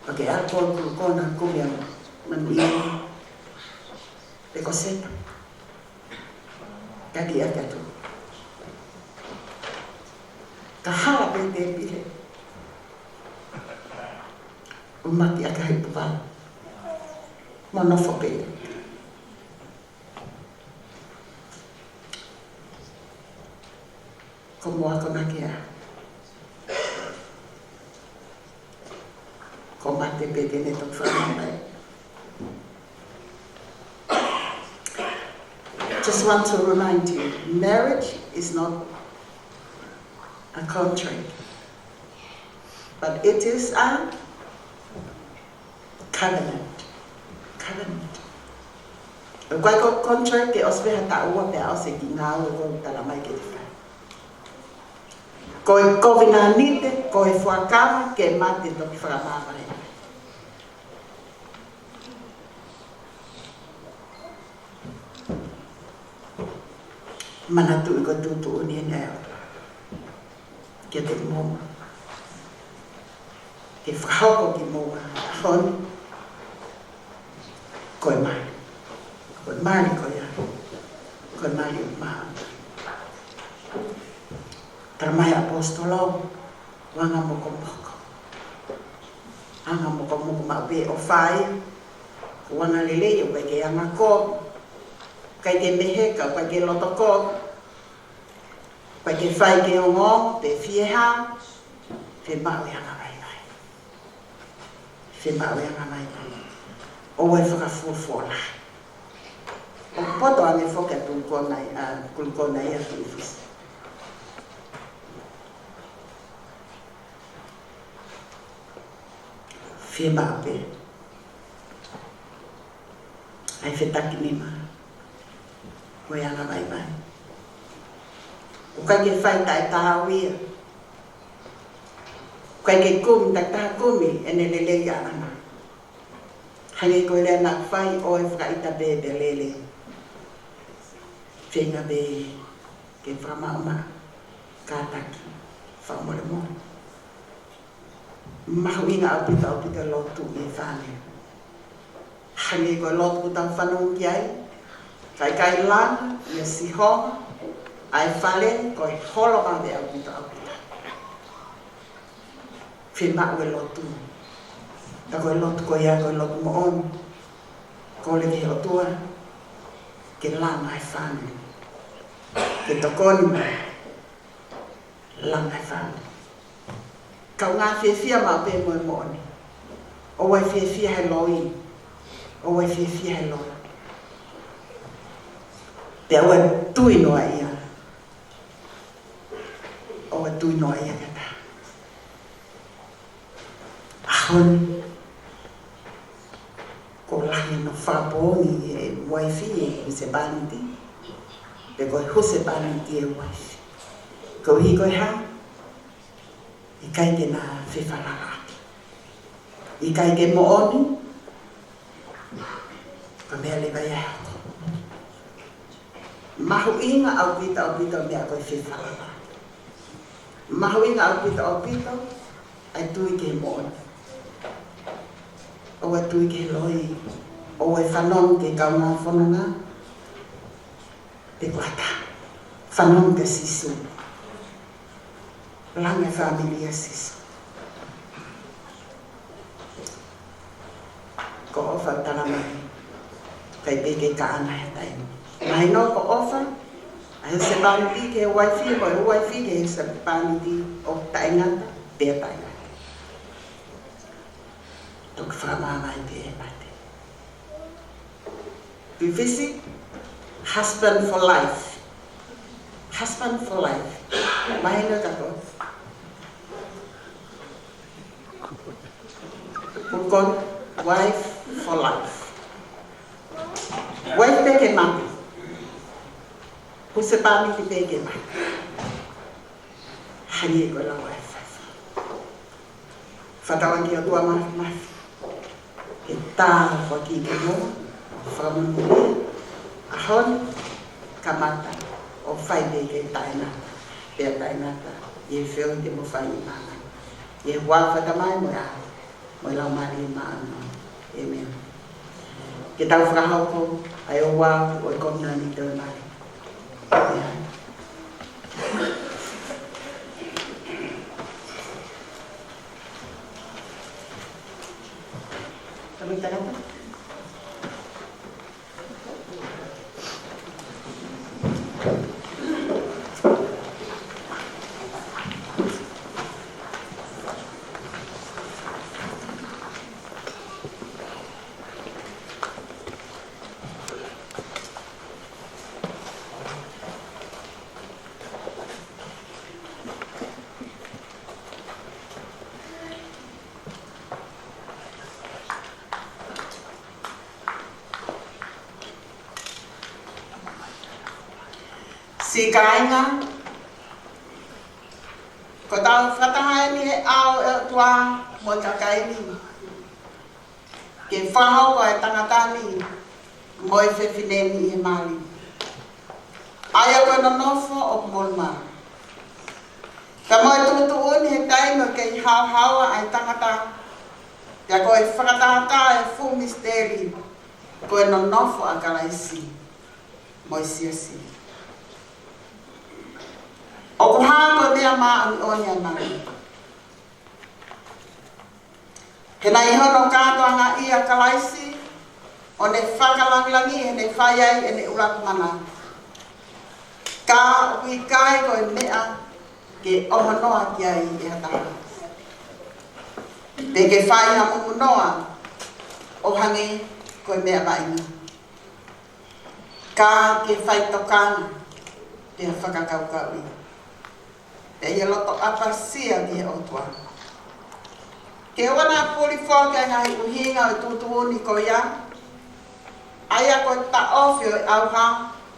Pea ke ako kulukona ko mea manuia. Pe ko Sepa. Ka ki aka tu. Ka hala pē tēpile. ʻUmaki aka he puka. Mo nofo pē. Ko mo akonaki ā. Ko mate pē te ne toki fakamāvae. Just want to remind you, marriage is not a contract, but it is a covenant. Covenant. ʻOku ʻikai ko e contract ke ʻosi pē ha taʻu ua pea ʻosi e kiʻi ngāue ko ē ʻoku tala mai ke te fai. Ko e kovinānite, ko e fuakava ke mate toki fakamāvae. Manatuʻi ko e tuʻutuʻuni eni ʻa e ʻOtua kiate kimoua. Ke fakahoko kimoua he ʻaho ni. Ko e mali. Ko e mali ko ia. Ko e mali ʻo e maama. Tala mai ʻapositolo, ʻoua ʻe anga mokomoko. Anga mokomoko maʻu pē ʻofa ia. Ko e anga lelei ʻoku ʻikai ke anga kovi. ʻIkai ke meheka, ʻikai ke loto kovi. ʻIkai ke fai ke ongoongo, pe fiehā, fiemaʻu e anga vaivai. Fiemaʻu e anga vaivai. ʻOua ʻe fakafuofuolahi. ʻOku poto ange foki ʻa Kulukona ia, ʻa Kulukona ia ʻa Tuʻi Fisi. Fiemaʻu pē ʻa e fetakinima mo e anga vaivai. ʻOku ʻikai ke fai taʻetaau ia. ʻOku ʻikai ke kumi, taʻetaau kumi ʻene lelei ʻaʻana. Hangē ko e lea naʻa ku fai, ʻoua ʻe fakaʻita pē pea lele. Feinga pē ke fakamaʻomaʻo, kātaki, fakamolemole. Mahuʻinga ʻaupito, ʻaupito e lotu ʻi he fāmili. Hangē ko e lotu ʻoku tau fanongo ki ai. Ka ʻikai langa ʻia Sihova ʻa e fale, ko e holo vave ʻaupito, ʻaupito. Fiemaʻu e lotu. Ka ko e lotu ko ia, ko e lotu moʻoni. Kole ki he ʻOtua ke langa e fāmili. Ke tokoni mai. Langa e fāmili. Kaungā fiefia maʻu pē mo e moʻoni. ʻOua ʻe fiefia he loi. ʻOua ʻe fiefia he loi. Pea ʻoua ʻe tui noaʻia. ʻOua ʻe tui noaʻia ki ha taha. ʻAho ni, kuo lahi hono fakapoongi e uaifi ʻe he husepāniti, pe ko e husepāniti e uaifi. Koeʻuhi ko e hā? ʻIkai ke na fefalalaʻaki. ʻIkai ke moʻoni, ko e meʻa leva ia ʻe hoko. Mahuʻinga ʻaupito, ʻaupito meʻa ko e fefalalaʻaki. Mahuʻinga ʻaupito, ʻaupito ʻa e tui ki he moʻoni. ʻOua tui ki he loi, ʻoua ʻe fanongo ki he kaungā fononga, pe ko ha taha. Fanongo kia Sīsū. Langa e fāmili ʻia Sīsū. Ko ʻOfa tala mai, ʻikai pē ke kaʻanga he taimi. Mahino ko ʻOfa, ʻa e husepāniti ki he uaifi, ko e uaifi ki he husepāniti ʻoku taʻengata, pea taʻengata. Toki fakamāmā ai pē ʻe he mate. Tuifisi, husband for life. Husband for life. Mahino ka ko. Pukon, wife for life. Wife pē ke mate. Husepāniti pē ke mate. Hangē ko e lau ʻa e faifekau. Fakatauange ki he ʻOtua Māfimafi ke tāpuakiʻi kimoua, fakamonūʻia, ʻaho ni, kamata ʻo fai pē ke taʻengata, pea taʻengata, ʻi he feohi te mou fai ʻi māmani. ʻI he huafa ʻo e Tamai mo e ʻAlo, mo e Laumālie Māʻoniʻoni. ʻĒmeni. Ke tau fakahoko ʻa e ouau ʻo e kovinānite ʻo e mali. ʻĒmeni. Tama tangata. Siʻi kāinga, ko ʻetau fakataha eni he ʻao ʻo e ʻOtua mo e kakai ni, ke fakahoko ʻa e tangata ni mo e fefine ni ʻi he mali. ʻA ia ko e nonofo ʻoku molumalu. Ka mo e tuʻutuʻuni he taimi ʻoku kei haohaoa ai e tangata, pea ko e fakatātā ʻo e fuʻu misiteli, ko e nonofo ʻa Kalaisi mo e siasi. ʻOku hā ko e meʻa māʻoniʻoni ʻa e mali. He naʻe ʻi hono kātoangaʻia ʻa Kalaisi, ʻo ne fakalangilangiʻi heʻene fai ai ʻene ʻuluaki mana. Ka ʻoku ʻikai ko e meʻa ke ʻohonoa ki ai ʻe ha taha. Pe ke fai ha mumunoa ʻo hangē ko e meʻa vaʻinga. Ka ke fai tokanga, pea fakakaukauʻi. Pea ʻi he loto ʻapasia ki he ʻOtua. Ke ʻoua naʻa puli foki ʻa e ngaahi ʻuhinga ʻo e tuʻutuʻuni ko ia, ʻa ia ko e taʻofi ʻo e ʻauha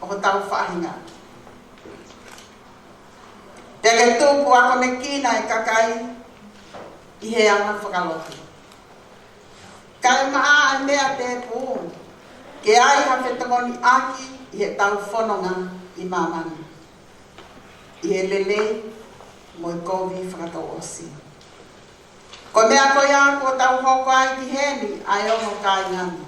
ʻo hotau faʻahinga. Pea ke tupu akonekina e kakai ʻi he anga fakalotu. Kae maʻa ʻa e meʻa tēpū, ke ʻi ai ha fetokoniʻaki ʻi heʻetau fononga ʻi māmani, ʻi he lelei mo e kovi fakatouʻosi. Ko e meʻa ko ia kuo tau hoko ai ki heni ʻa e ongo kāinga ni.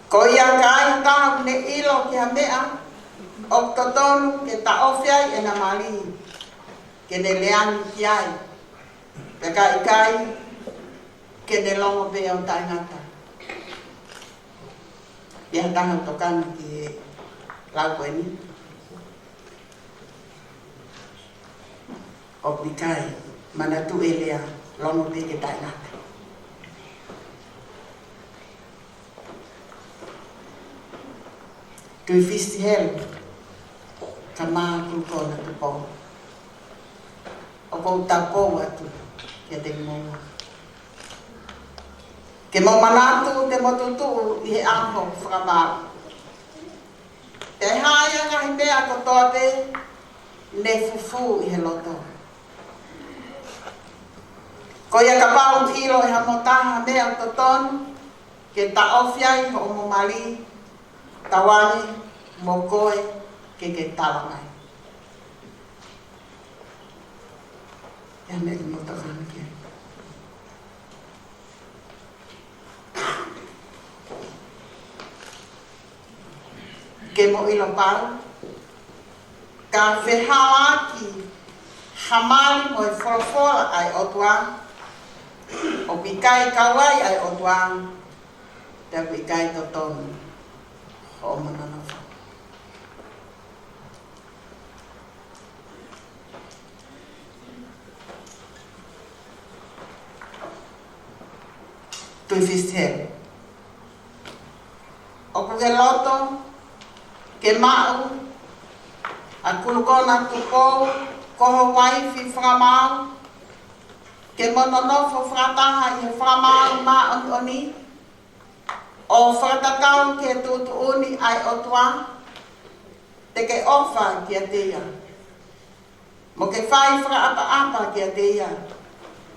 Ko ia ka ʻi ai ha taha ʻoku ne ʻilo ki ha meʻa ʻoku totonu ke taʻofi ai ʻena mali, ke ne lea ange ki ai. Pea ka ʻikai, ke ne longo pē ʻo taʻengata. ʻI ai ha taha ʻoku tokanga ki he lau ko eni? ʻOku ʻikai, manatuʻi e lea, longo pē ke taʻengata. Tuifisi Helu, ka mākulu ko na Tupou. ʻOku ou tapou atu kiate kimoua. Ke mou manatu te mou tuʻutuʻu ʻi he ʻaho fakavavevave. Pea ʻi ai ha ngaahi meʻa kotoa pē ne fufū ʻi he loto. Ko ia kapau ʻoku ʻilo ʻe hamou taha ha meʻa ʻoku totonu ke taʻofi ai hoʻomou mali, tauange mo koe ke ke tala mai. ʻI ai ha meʻa ke mou tokanga ki ai? ke mo ʻilo pau, ka fehālaaki ha mali mo e folofola ʻa e ʻOtua, ʻoku ʻikai kau ai ʻa e ʻOtua, pea ʻoku ʻikai totonu hoʻomo nonofo. Tuʻi Fisihelu, ʻoku ke loto ke maʻu ʻa Kulukona Tupou ko ho uaifi fakamaau, ke mo nonofo fakataha ʻi he fakamaau māʻoniʻoni, ʻo fakatatau ki he tuʻutuʻuni ʻa e ʻOtua, te ke ʻofa kiate ia, mo ke fai fakaʻapaʻapa kiate ia,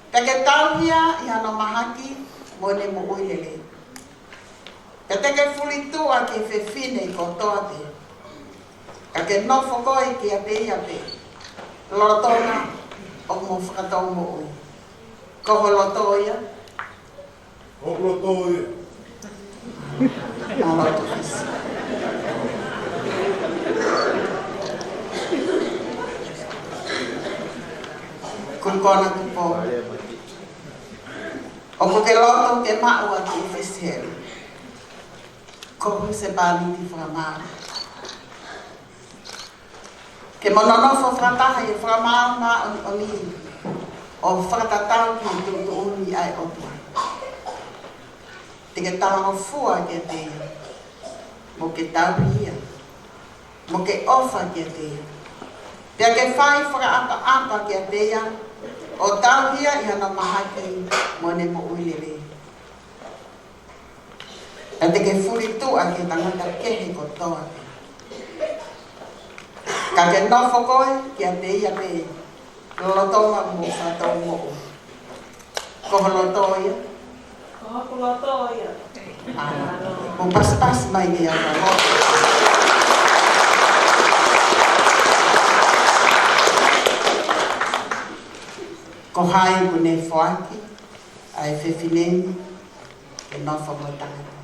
pea ke tauhi ia ʻi hano mahaki mo ʻene moʻui lelei. Pea te ke fulituʻa ki he fefine kotoa pē, ka ke nofo koe kiate ia pē, lolotonga ʻoku mo fakatou moʻui. Ko ho loto ia? Ko hoku loto ia. Mālō Tuʻi Fisi. Kulukona Tupou, ʻoku ke loto ke maʻu ʻa Tuʻi Fisihelu ko ho husepāniti fakamaau, ke mo nonofo fakataha ʻi he fakamaau māʻoniʻoni, ʻo fakatatau ki he tuʻutuʻuni ʻa e ʻOtua. Te ke talangofua kiate ia, mo ke tauhi ia, mo ke ʻofa kiate ia, pea ke fai fakaʻapaʻapa kiate ia, ʻo tauhi ia ʻi hano mahaki mo ʻene moʻui lelei. Pea te ke fulituʻa ki he tangata kehe kotoa pē, ka ke nofo koe kiate ia pē, lolotonga ʻoku mo fakatou moʻui. Ko ho loto ia? Ko hoku loto ia. ʻA, mo pasipasi mai ke ʻalu. Ko hai ʻoku ne foaki ʻa e fefine ni ke nofo mo e tangata?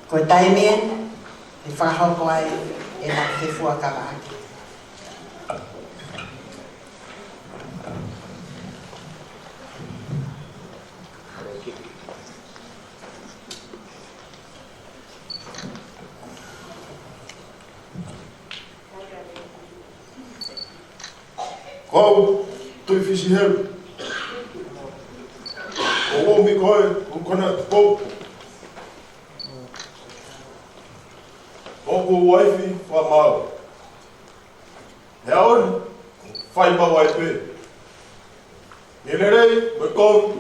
Ko e taimi eni ʻe fakahoko ai ʻena fefuakavaʻaki. Ko au, Tuʻi Fisihelu, ʻoku ou ʻomi koe, Kulukona Tupou, ko hoku uaifi fakamaau. He ʻaho ni, fai maʻu ai pē ʻi he lelei mo e kovi,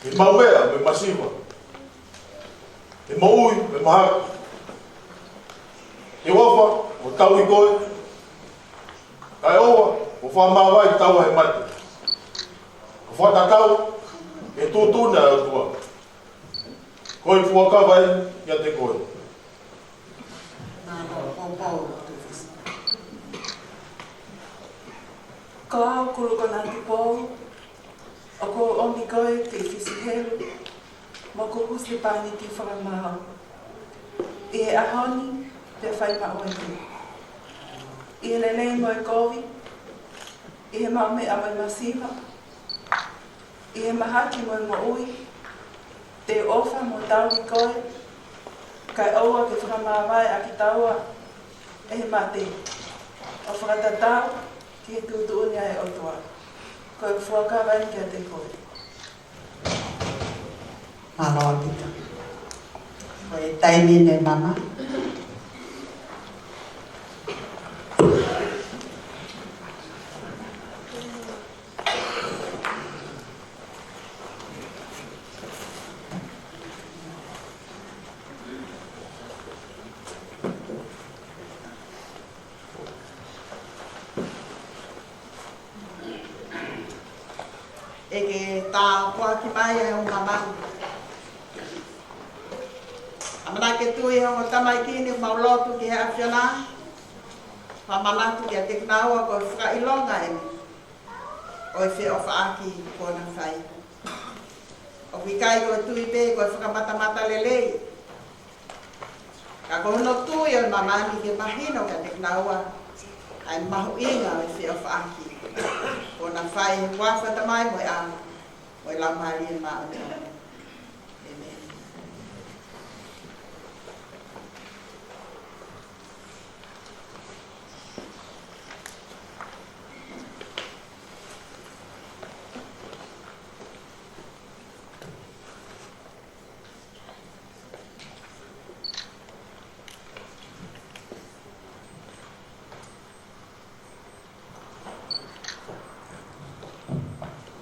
ʻi he maʻumeʻa mo e masiva, ʻi he moʻui mo e mahaki. Ke u ʻofa mo tauhi koe, kae ʻoua kuo fakamāvae taua he mate, ʻo fakatatau ki he tuʻutuʻuni ʻa e ʻOtua. Ko e fuakava eni kiate koe. Mālō, Poupou Tuʻi Fisi. Ko au, Kulukona Tupou, ʻoku ou ʻomi koe, Tuʻi Fisihelu, mo hoku husepāniti fakamaau, ʻi he ʻaho ni pea fai maʻu ai pē, ʻi he lelei mo e kovi, ʻi he maʻumeʻa mo e masiva, ʻi he mahaki mo e moʻui, te u ʻofa mo tauhi koe, kae ʻoua ke fakamāvae ʻa kitaua ʻe he mate, ʻo fakatatau ki he tuʻutuʻuni ʻa e ʻOtua. Ko e fuakava eni kiate koe. Mālō ʻaupito. Ko e taimi eni, Mama. ʻEiki, tāpuaki mai ʻa e ongo māmani. ʻAmanaki ke tui ʻa e ongo tamaiki ni, mau lotu ki he ʻAfiona, fakamanatu kiate kinaua ko e fakaʻilonga eni ʻo e feʻofaʻaki kuo na fai. ʻOku ʻikai ko e tui pē ko e fakamatamatalelei, ka ko hono tui ʻo e māmani ke mahino kiate kinaua ʻa e mahuʻinga ʻo e feʻofaʻaki kuo na fai. He huafa ʻo e Tamai mo e ʻAlo mo e Laumālie Māʻoniʻoni. ʻĒmeni.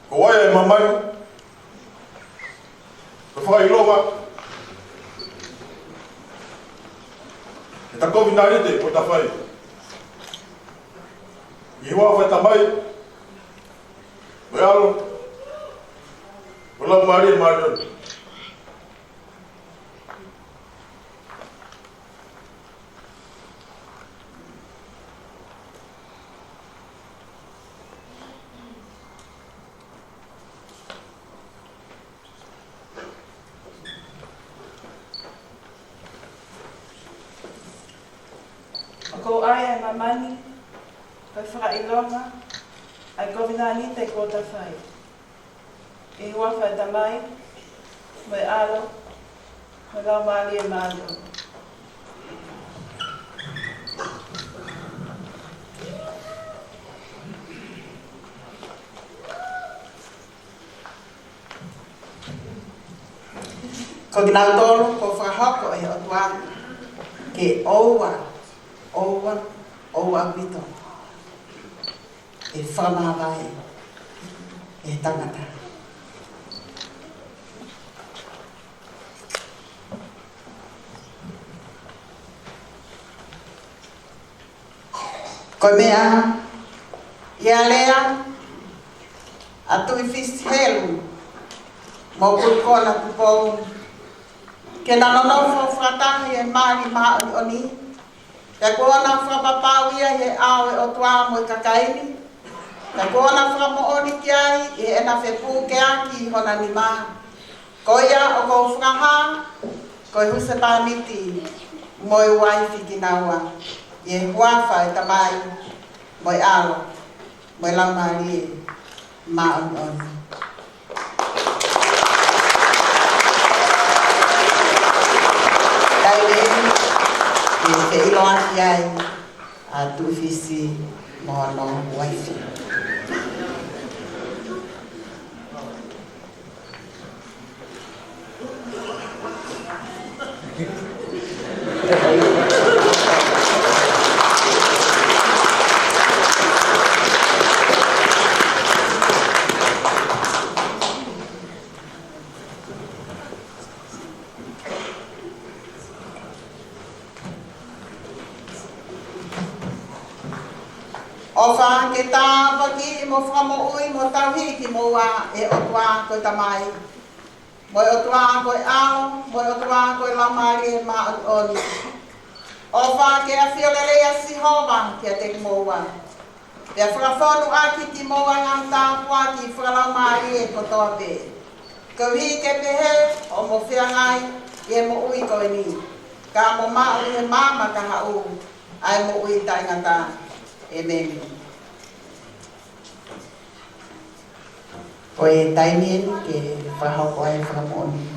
Ko e ʻai ʻa e māmani, ko e fakaʻilonga ʻeta kovinānite kuo ta fai. ʻI he huafa ʻo e Tamai, mo e ʻAlo, mo e Laumālie Māʻoniʻoni. ʻOku ou ʻai ʻa e māmani ko e fakaʻilonga ʻa e kovinānite kuo ta fai. ʻI he huafa ʻo e Tamai, mo e ʻAlo, mo e Laumālie Māʻoniʻoni. Ko kinautolu kuo fakahoko ʻe he ʻOtua ke ʻoua, ʻoua, ʻoua ʻaupito ʻe fakamāvae ʻe he tangata. Ko e meʻa ia ʻa e lea ʻa Tuʻi Fisihelu mo Kuikona Tupou, ke na nonofo fakataha ʻi he mali māʻoniʻoni, pea kuo na fakapapau ia ʻi he ʻao ʻo e ʻOtua mo e kakai ni, pea kuo na fakamoʻoni ki ai ʻi heʻena fepukeaki hona nima. Ko ia ʻoku ou fakahā ko e husepāniti mo e uaifi kinaua, ʻi he huafa ʻo e Tamai, mo e ʻAlo, mo e Laumālie Māʻoniʻoni. Taimi eni, ʻe feʻiloaki ai ʻa Tuʻi Fisi mo hono uaifi. ʻOfa ke tāpuakiʻi mo fakamoʻui mo tauhi kimoua ʻe he ʻOtua ko e Tamai, mo e ʻOtua ko e ʻAlo, mo e ʻOtua ko e Laumālie Māʻoniʻoni. ʻOfa ke ʻafio lelei ʻa Sihova kiate kimoua, pea fakafonu ʻaki kimoua ʻa e ngaahi tāpuaki fakalaumālie kotoa pē, koeʻuhi ke pehē hoʻomo feangai ʻi he moʻui ko eni, ka mo maʻu ʻi he maama ka haʻu ʻa e moʻui taʻengata. ʻĒmeni. Ko e taimi eni ke fakahoko ai e fakamoʻoni.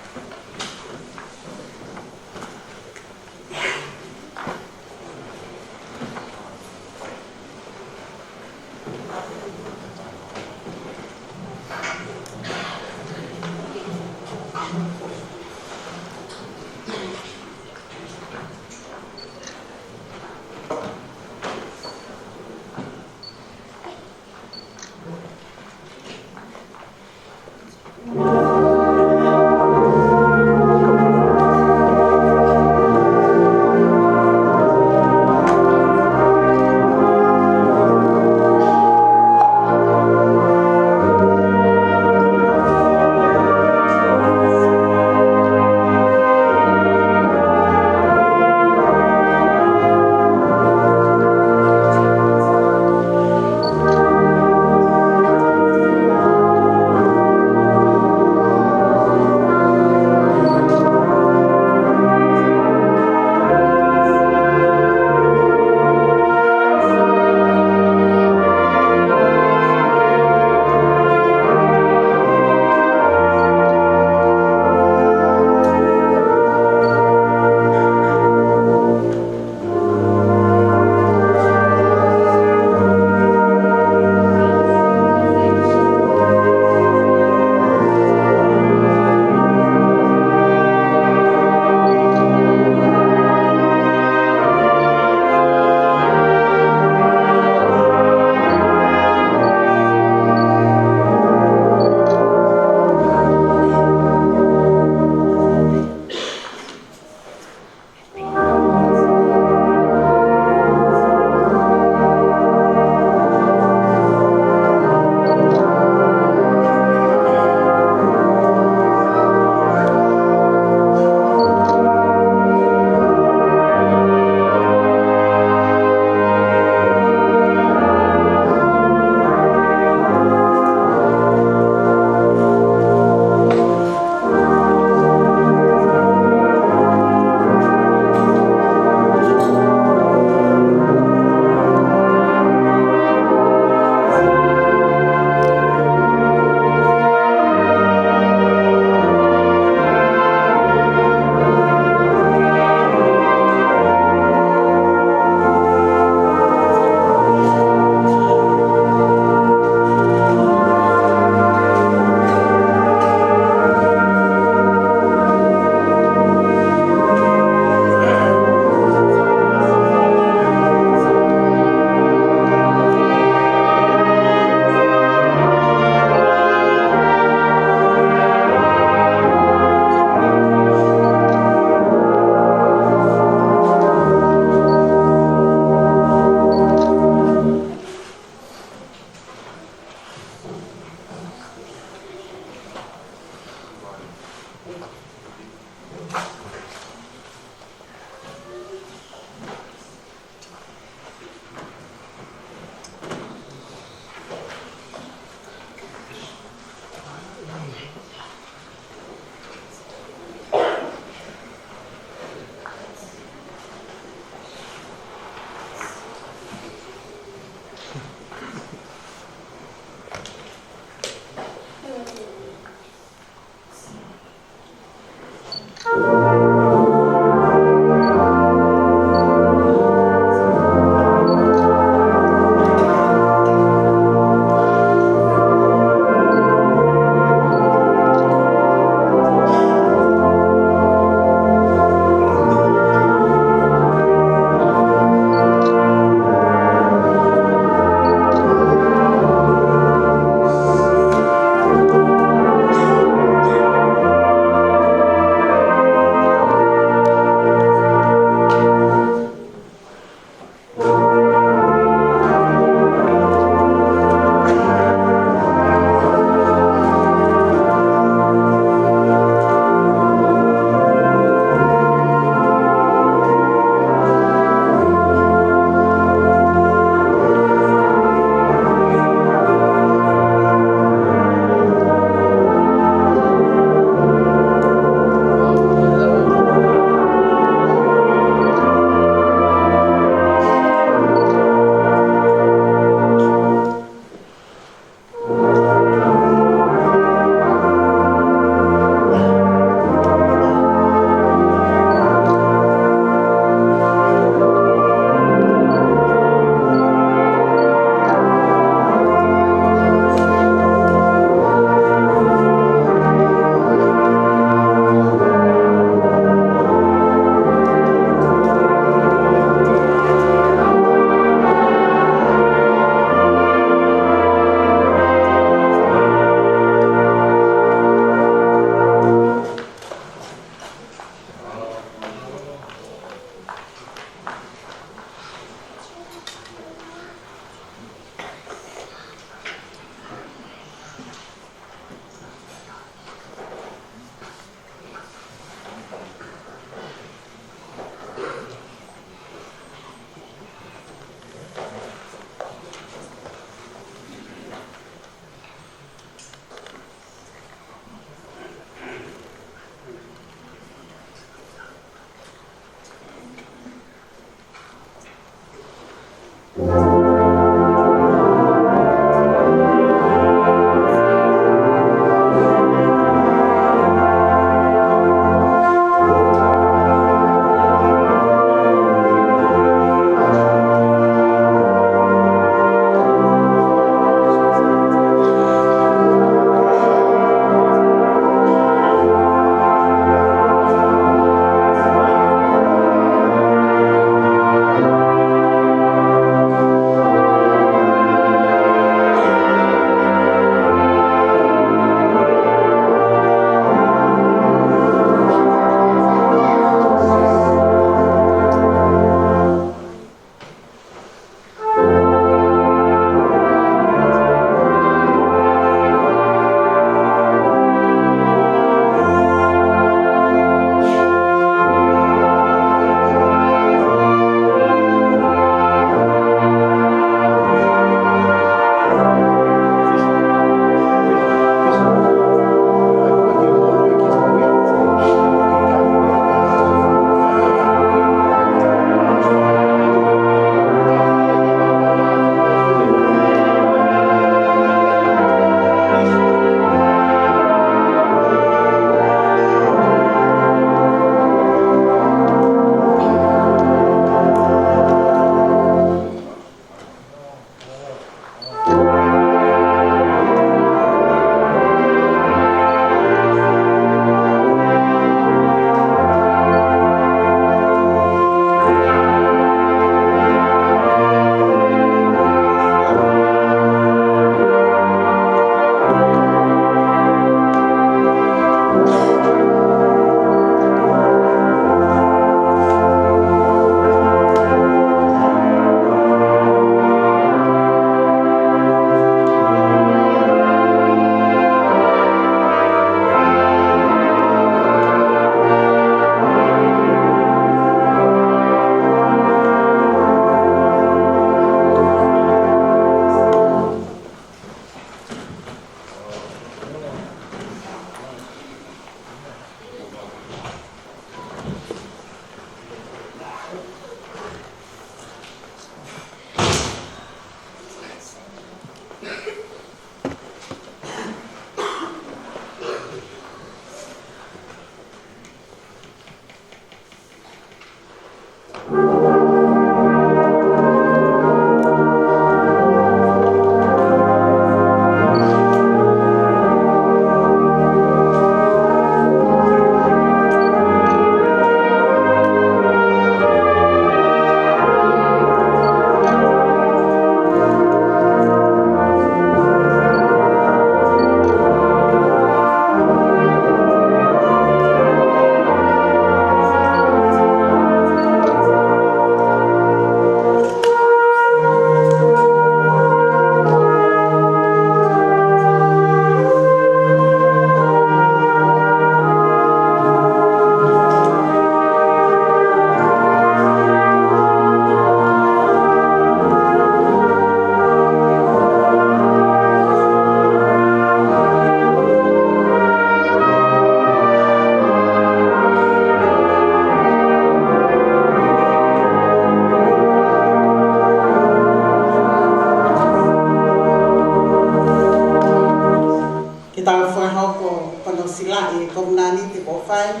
Ke tau fakahoko hono silaʻi e kovinānite kuo fai ʻe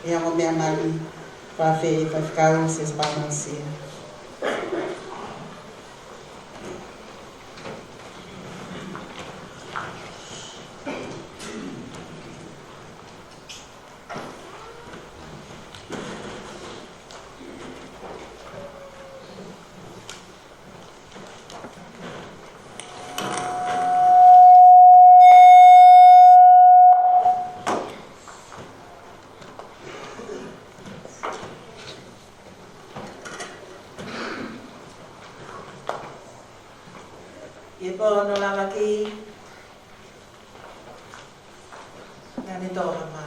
he ongo meʻa mali, Fakafeʻiloaki Faifekau Siaosi Pāmousia. ʻI he pō hono lavaki, naʻa ne tō ha mā.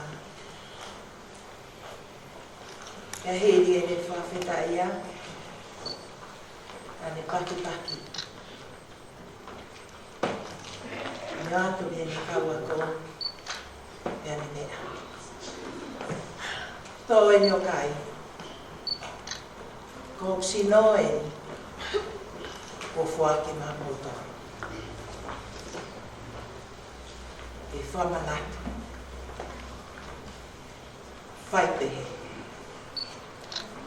Pea hili ʻene fakafetaʻi ia, naʻa ne pakipaki. Naʻe ʻoatu mei heʻene kau ako, pea ne meʻa. Tō eni ʻo kai. Ko hoku sino eni kuo foaki maʻamoutolu. Ke fakamanatu. Fai pehē.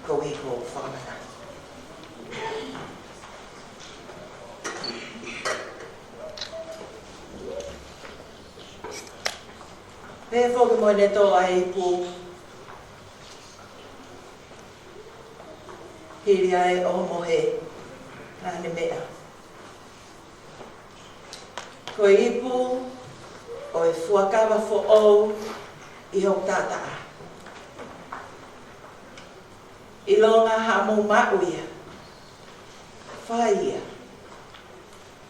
Ko e ko fakamanatu. Pehē foki mo ʻene tō ʻa e ipu. Hili ʻa e ʻohomohe, naʻa ne meʻa. Ko e ipu ʻo e fuakava foʻou ʻi hoku taʻataʻa. ʻIlonga haʻamou maʻu ia, fai ia,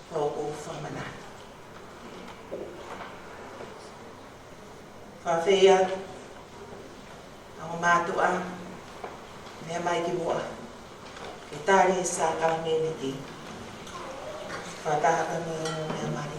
ko hoku fakamanatu. Fakafeʻiloaki, ongo mātuʻa, meʻa mai ki muʻa ke tali e sākalamēniti. Fakataha pē mo e ongo meʻa mali.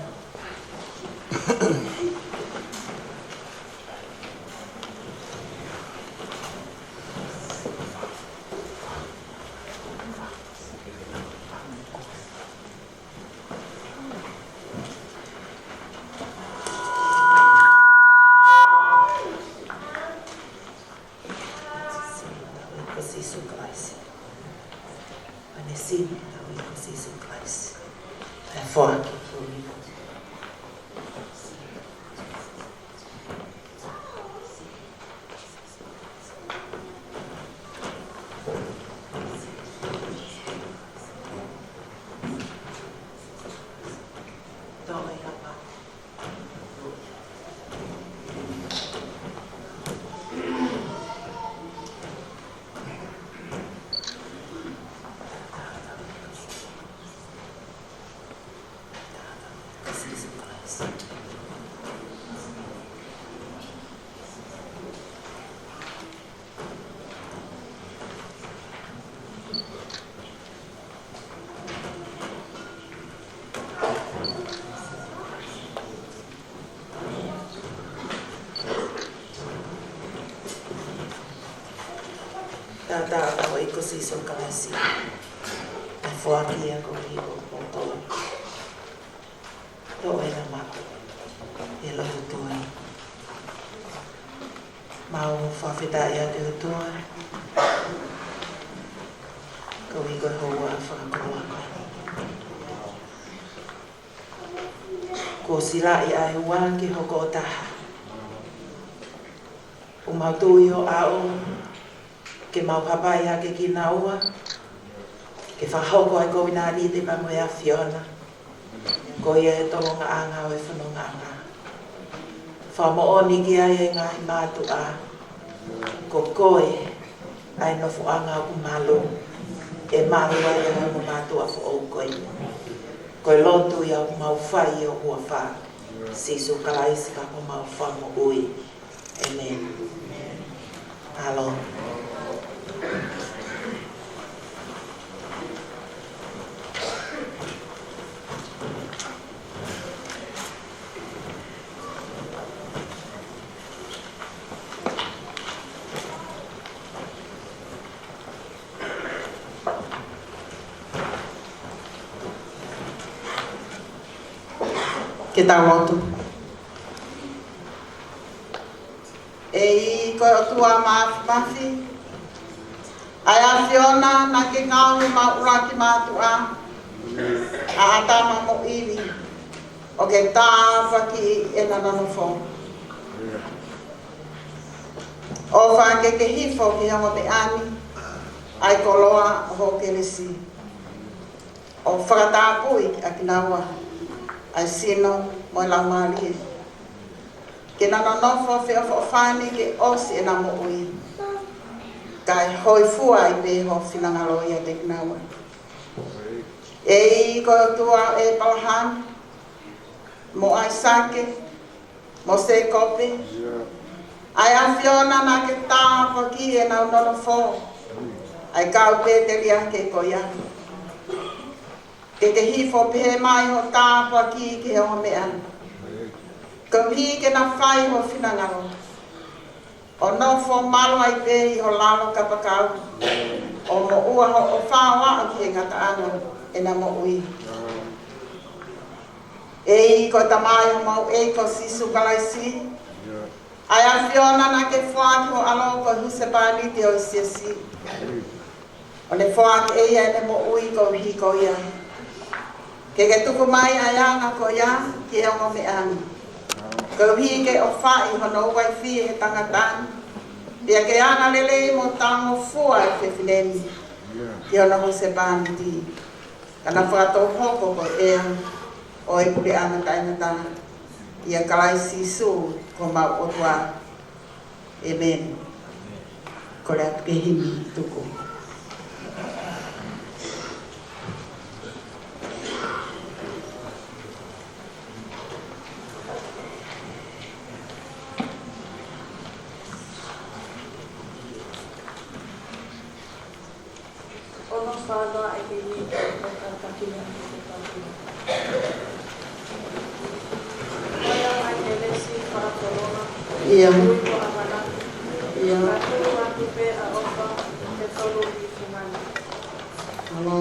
Ko Sīsū Kalaisi. Pane sin, ko Sīsū Kalaisi. Pea foaki ko ia. Taʻataʻa ʻo e ʻEiki ko Sīsū Kalaisi. Naʻe foaki ia koeʻuhi ko kimoutolu. Toʻo ena maʻu e lotu tui. Mau fakafetaʻi atu ki he ʻOtua. Koeʻuhi ko e houa fakakoloa ko eni. Kuo silaʻi ʻa e ua ke hoko ʻo taha. ʻOku mau tui ʻo aʻu ke mau hapai hake kinaua, ke fakahoko ʻa e kovinānite pea mo e ʻAfiona. Ko ia ʻa e tolongaʻanga ʻo e fonongaʻanga. Fakamoʻoni ki ai ʻa e ngaahi mātuʻa, ko koe ʻa e nofoʻanga ʻoku malu, ʻe malu ai ʻa e ongo mātuʻa foʻou ko eni. Ko e lotu ia ʻoku mau fai ʻi ho huafa, Sīsū Kalaisi ko homau Fakamoʻui. ʻĒmeni. Mālō. Ke tau lotu. ʻEiki ko e ʻOtua Māfimafi, ʻa e ʻAfiona naʻa ke ngaohi homau ʻuluaki mātuʻa, ʻa ʻĀtama mo ʻIvi, ʻo ke tāpuakiʻi ʻena nonofo. ʻOfa ke ke hifo ki he ongo meʻa ni ʻa e koloa ʻo hoʻo kelesi, ʻo fakatapui ʻa kinaua, ʻa e sino mo e laumālie, ke na nonofo feʻofoʻofani ke ʻosi ʻena moʻui, kae hōifua ai pē ho finangalo ʻiate kinaua. ʻEiki ko e ʻOtua ʻo ʻĒpalahame, mo ʻAisake, mo Sēkope, ʻa e ʻAfiona naʻa ke tāpuakiʻi ʻenau nonofo, ʻa e kau pēteliake ko ia. Ke ke hifo pehē mai hoʻo tāpuaki ki he ongo meʻa, koeʻuhi ke na fai ho finangalo, ʻo nofo malu ai pē ʻi ho lalo kapakau, ʻo moʻua hoʻo ʻofa ʻo aʻu ki he ngataʻanga ʻena moʻui. ʻEiki ko e Tamai ʻo homau ʻEiki ko Sīsū Kalaisi, ʻa e ʻAfiona naʻa ke foaki ho ʻAlo ko e husepāniti ʻo e siasi, ʻo ne foaki ʻe ia ʻene moʻui koeʻuhi ko ia. Ke ke tuku mai ʻa e anga ko ia ki he ongo meʻa ni, koeʻuhi ke ʻofaʻi hono uaifi ʻe he tangata ni, pea ke anga lelei mo talangofua ʻa e fefine ni ki hono husepāniti, ka na fakatou hoko ko e ʻea ʻo e puleʻanga taʻengata, ʻia Kalaisi Sīsū ko homau ʻOtua. ʻĒmeni. Kole atu ke himi tuku. Ono fānau ʻe he ʻEiki ʻo e kātaki ʻa e kātaki. Ko ia mai kelesi fakakolona. ʻIo. Ui ko ʻamanaki. ʻIo. Ka tuku atu pē ʻa ʻofa he tolu ʻi fungani. Alo.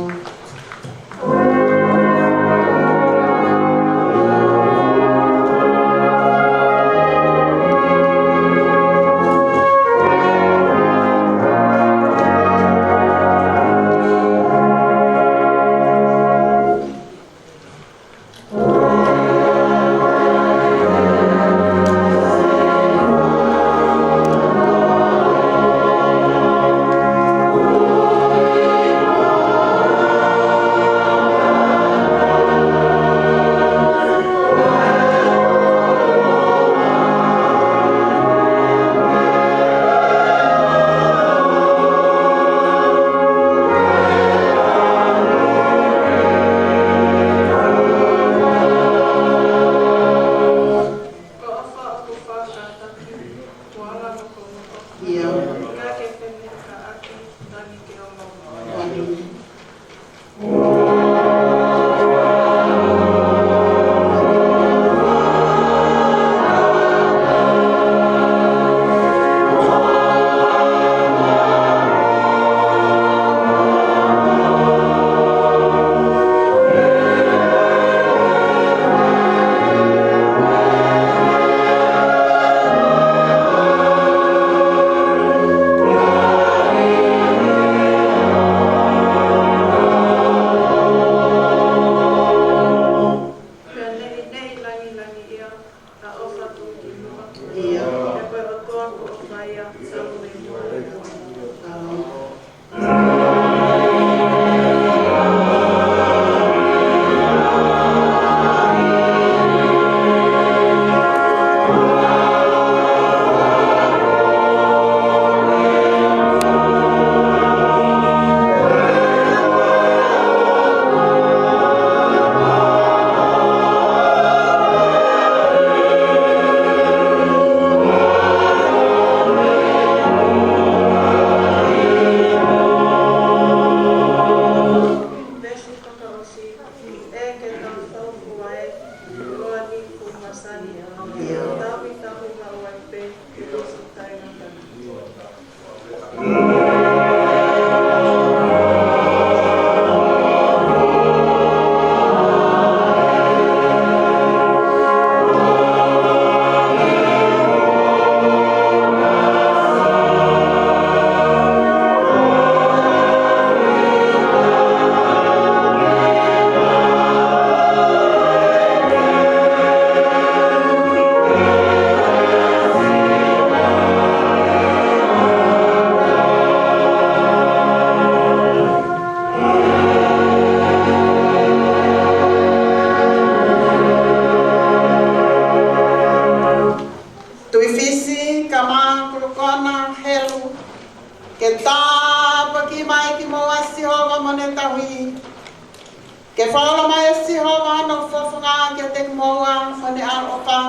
Ke fakaola mai ʻe Sihova hono fofonga kiate kimoua mo ʻene ʻaloʻofa.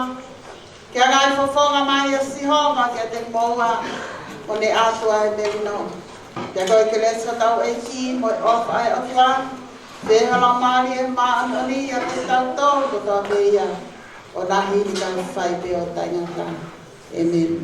Ke anga e fofonga mai ʻa Sihova kiate kimoua mo ʻene ʻAfio ʻa e melino. Pea ko e kelesi ʻa hotau ʻEiki mo e ʻofa ʻa e ʻOtua, pea mo e Laumālie Māʻoniʻoni ʻiate kitautolu kotoa pē ia, ʻo lahi ni kae fai pē ʻo taʻengata. ʻĒmeni.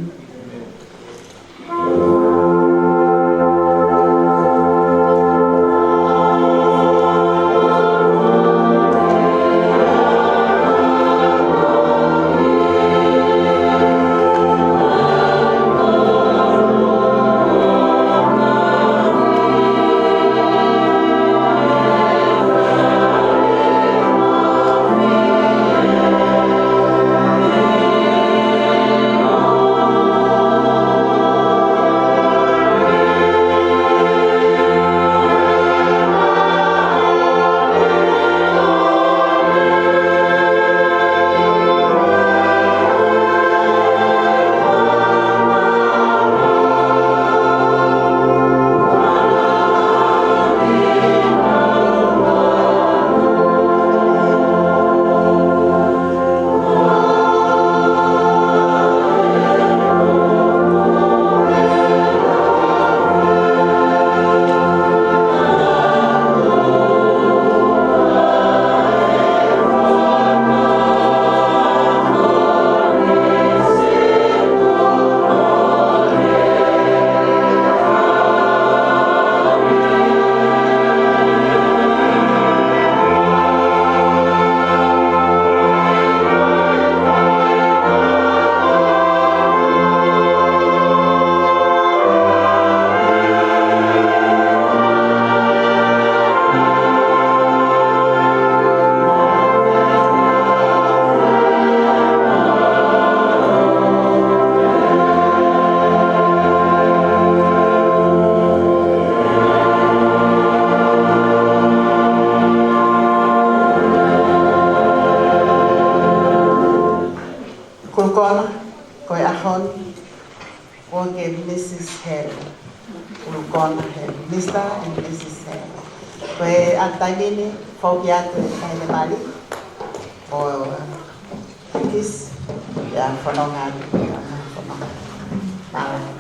Kulukono, ko e ʻaho ni, ko e Mrs Hale. Kulukono Hale, Mr and Mrs Hale. Ko e ʻaho ni, foki atu e kaile mali. ʻO Kis, ia fononga, fononga. Mālō.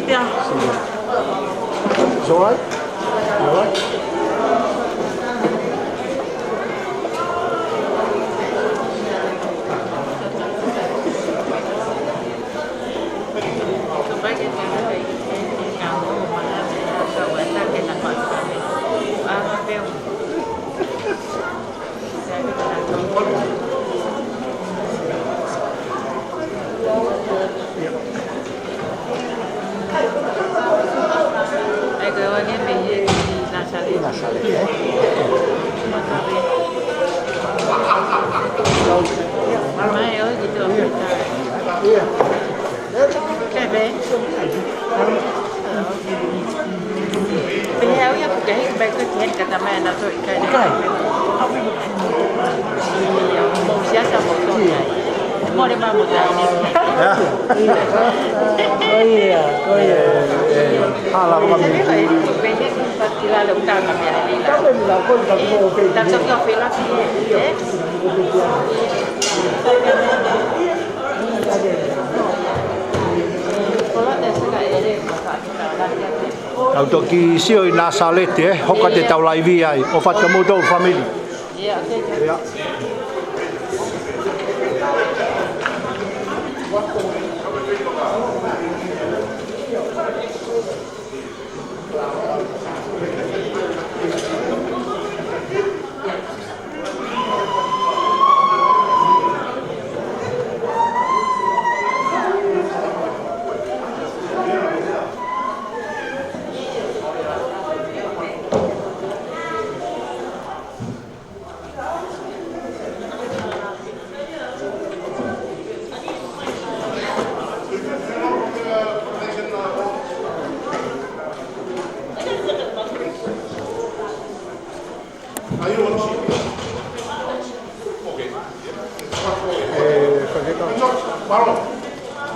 Yeah. It's all right? You all right? ʻIkai. Mou siasi mo tō. Mole ma mo tai ne. ʻIo. Ko ia, ko ia. Hala, ko mi. Pehē ki pa kila le utanga mea le. Ka pe mi la ko ka ko pe. Ta so ki o fela ki, ē? Kolo te se ka ere ka. Tau toki sio ʻi Nāsaleti, ē, hoko atu ʻetau laivi ai, ʻofa atu kimoutolu fāmili. ʻIa.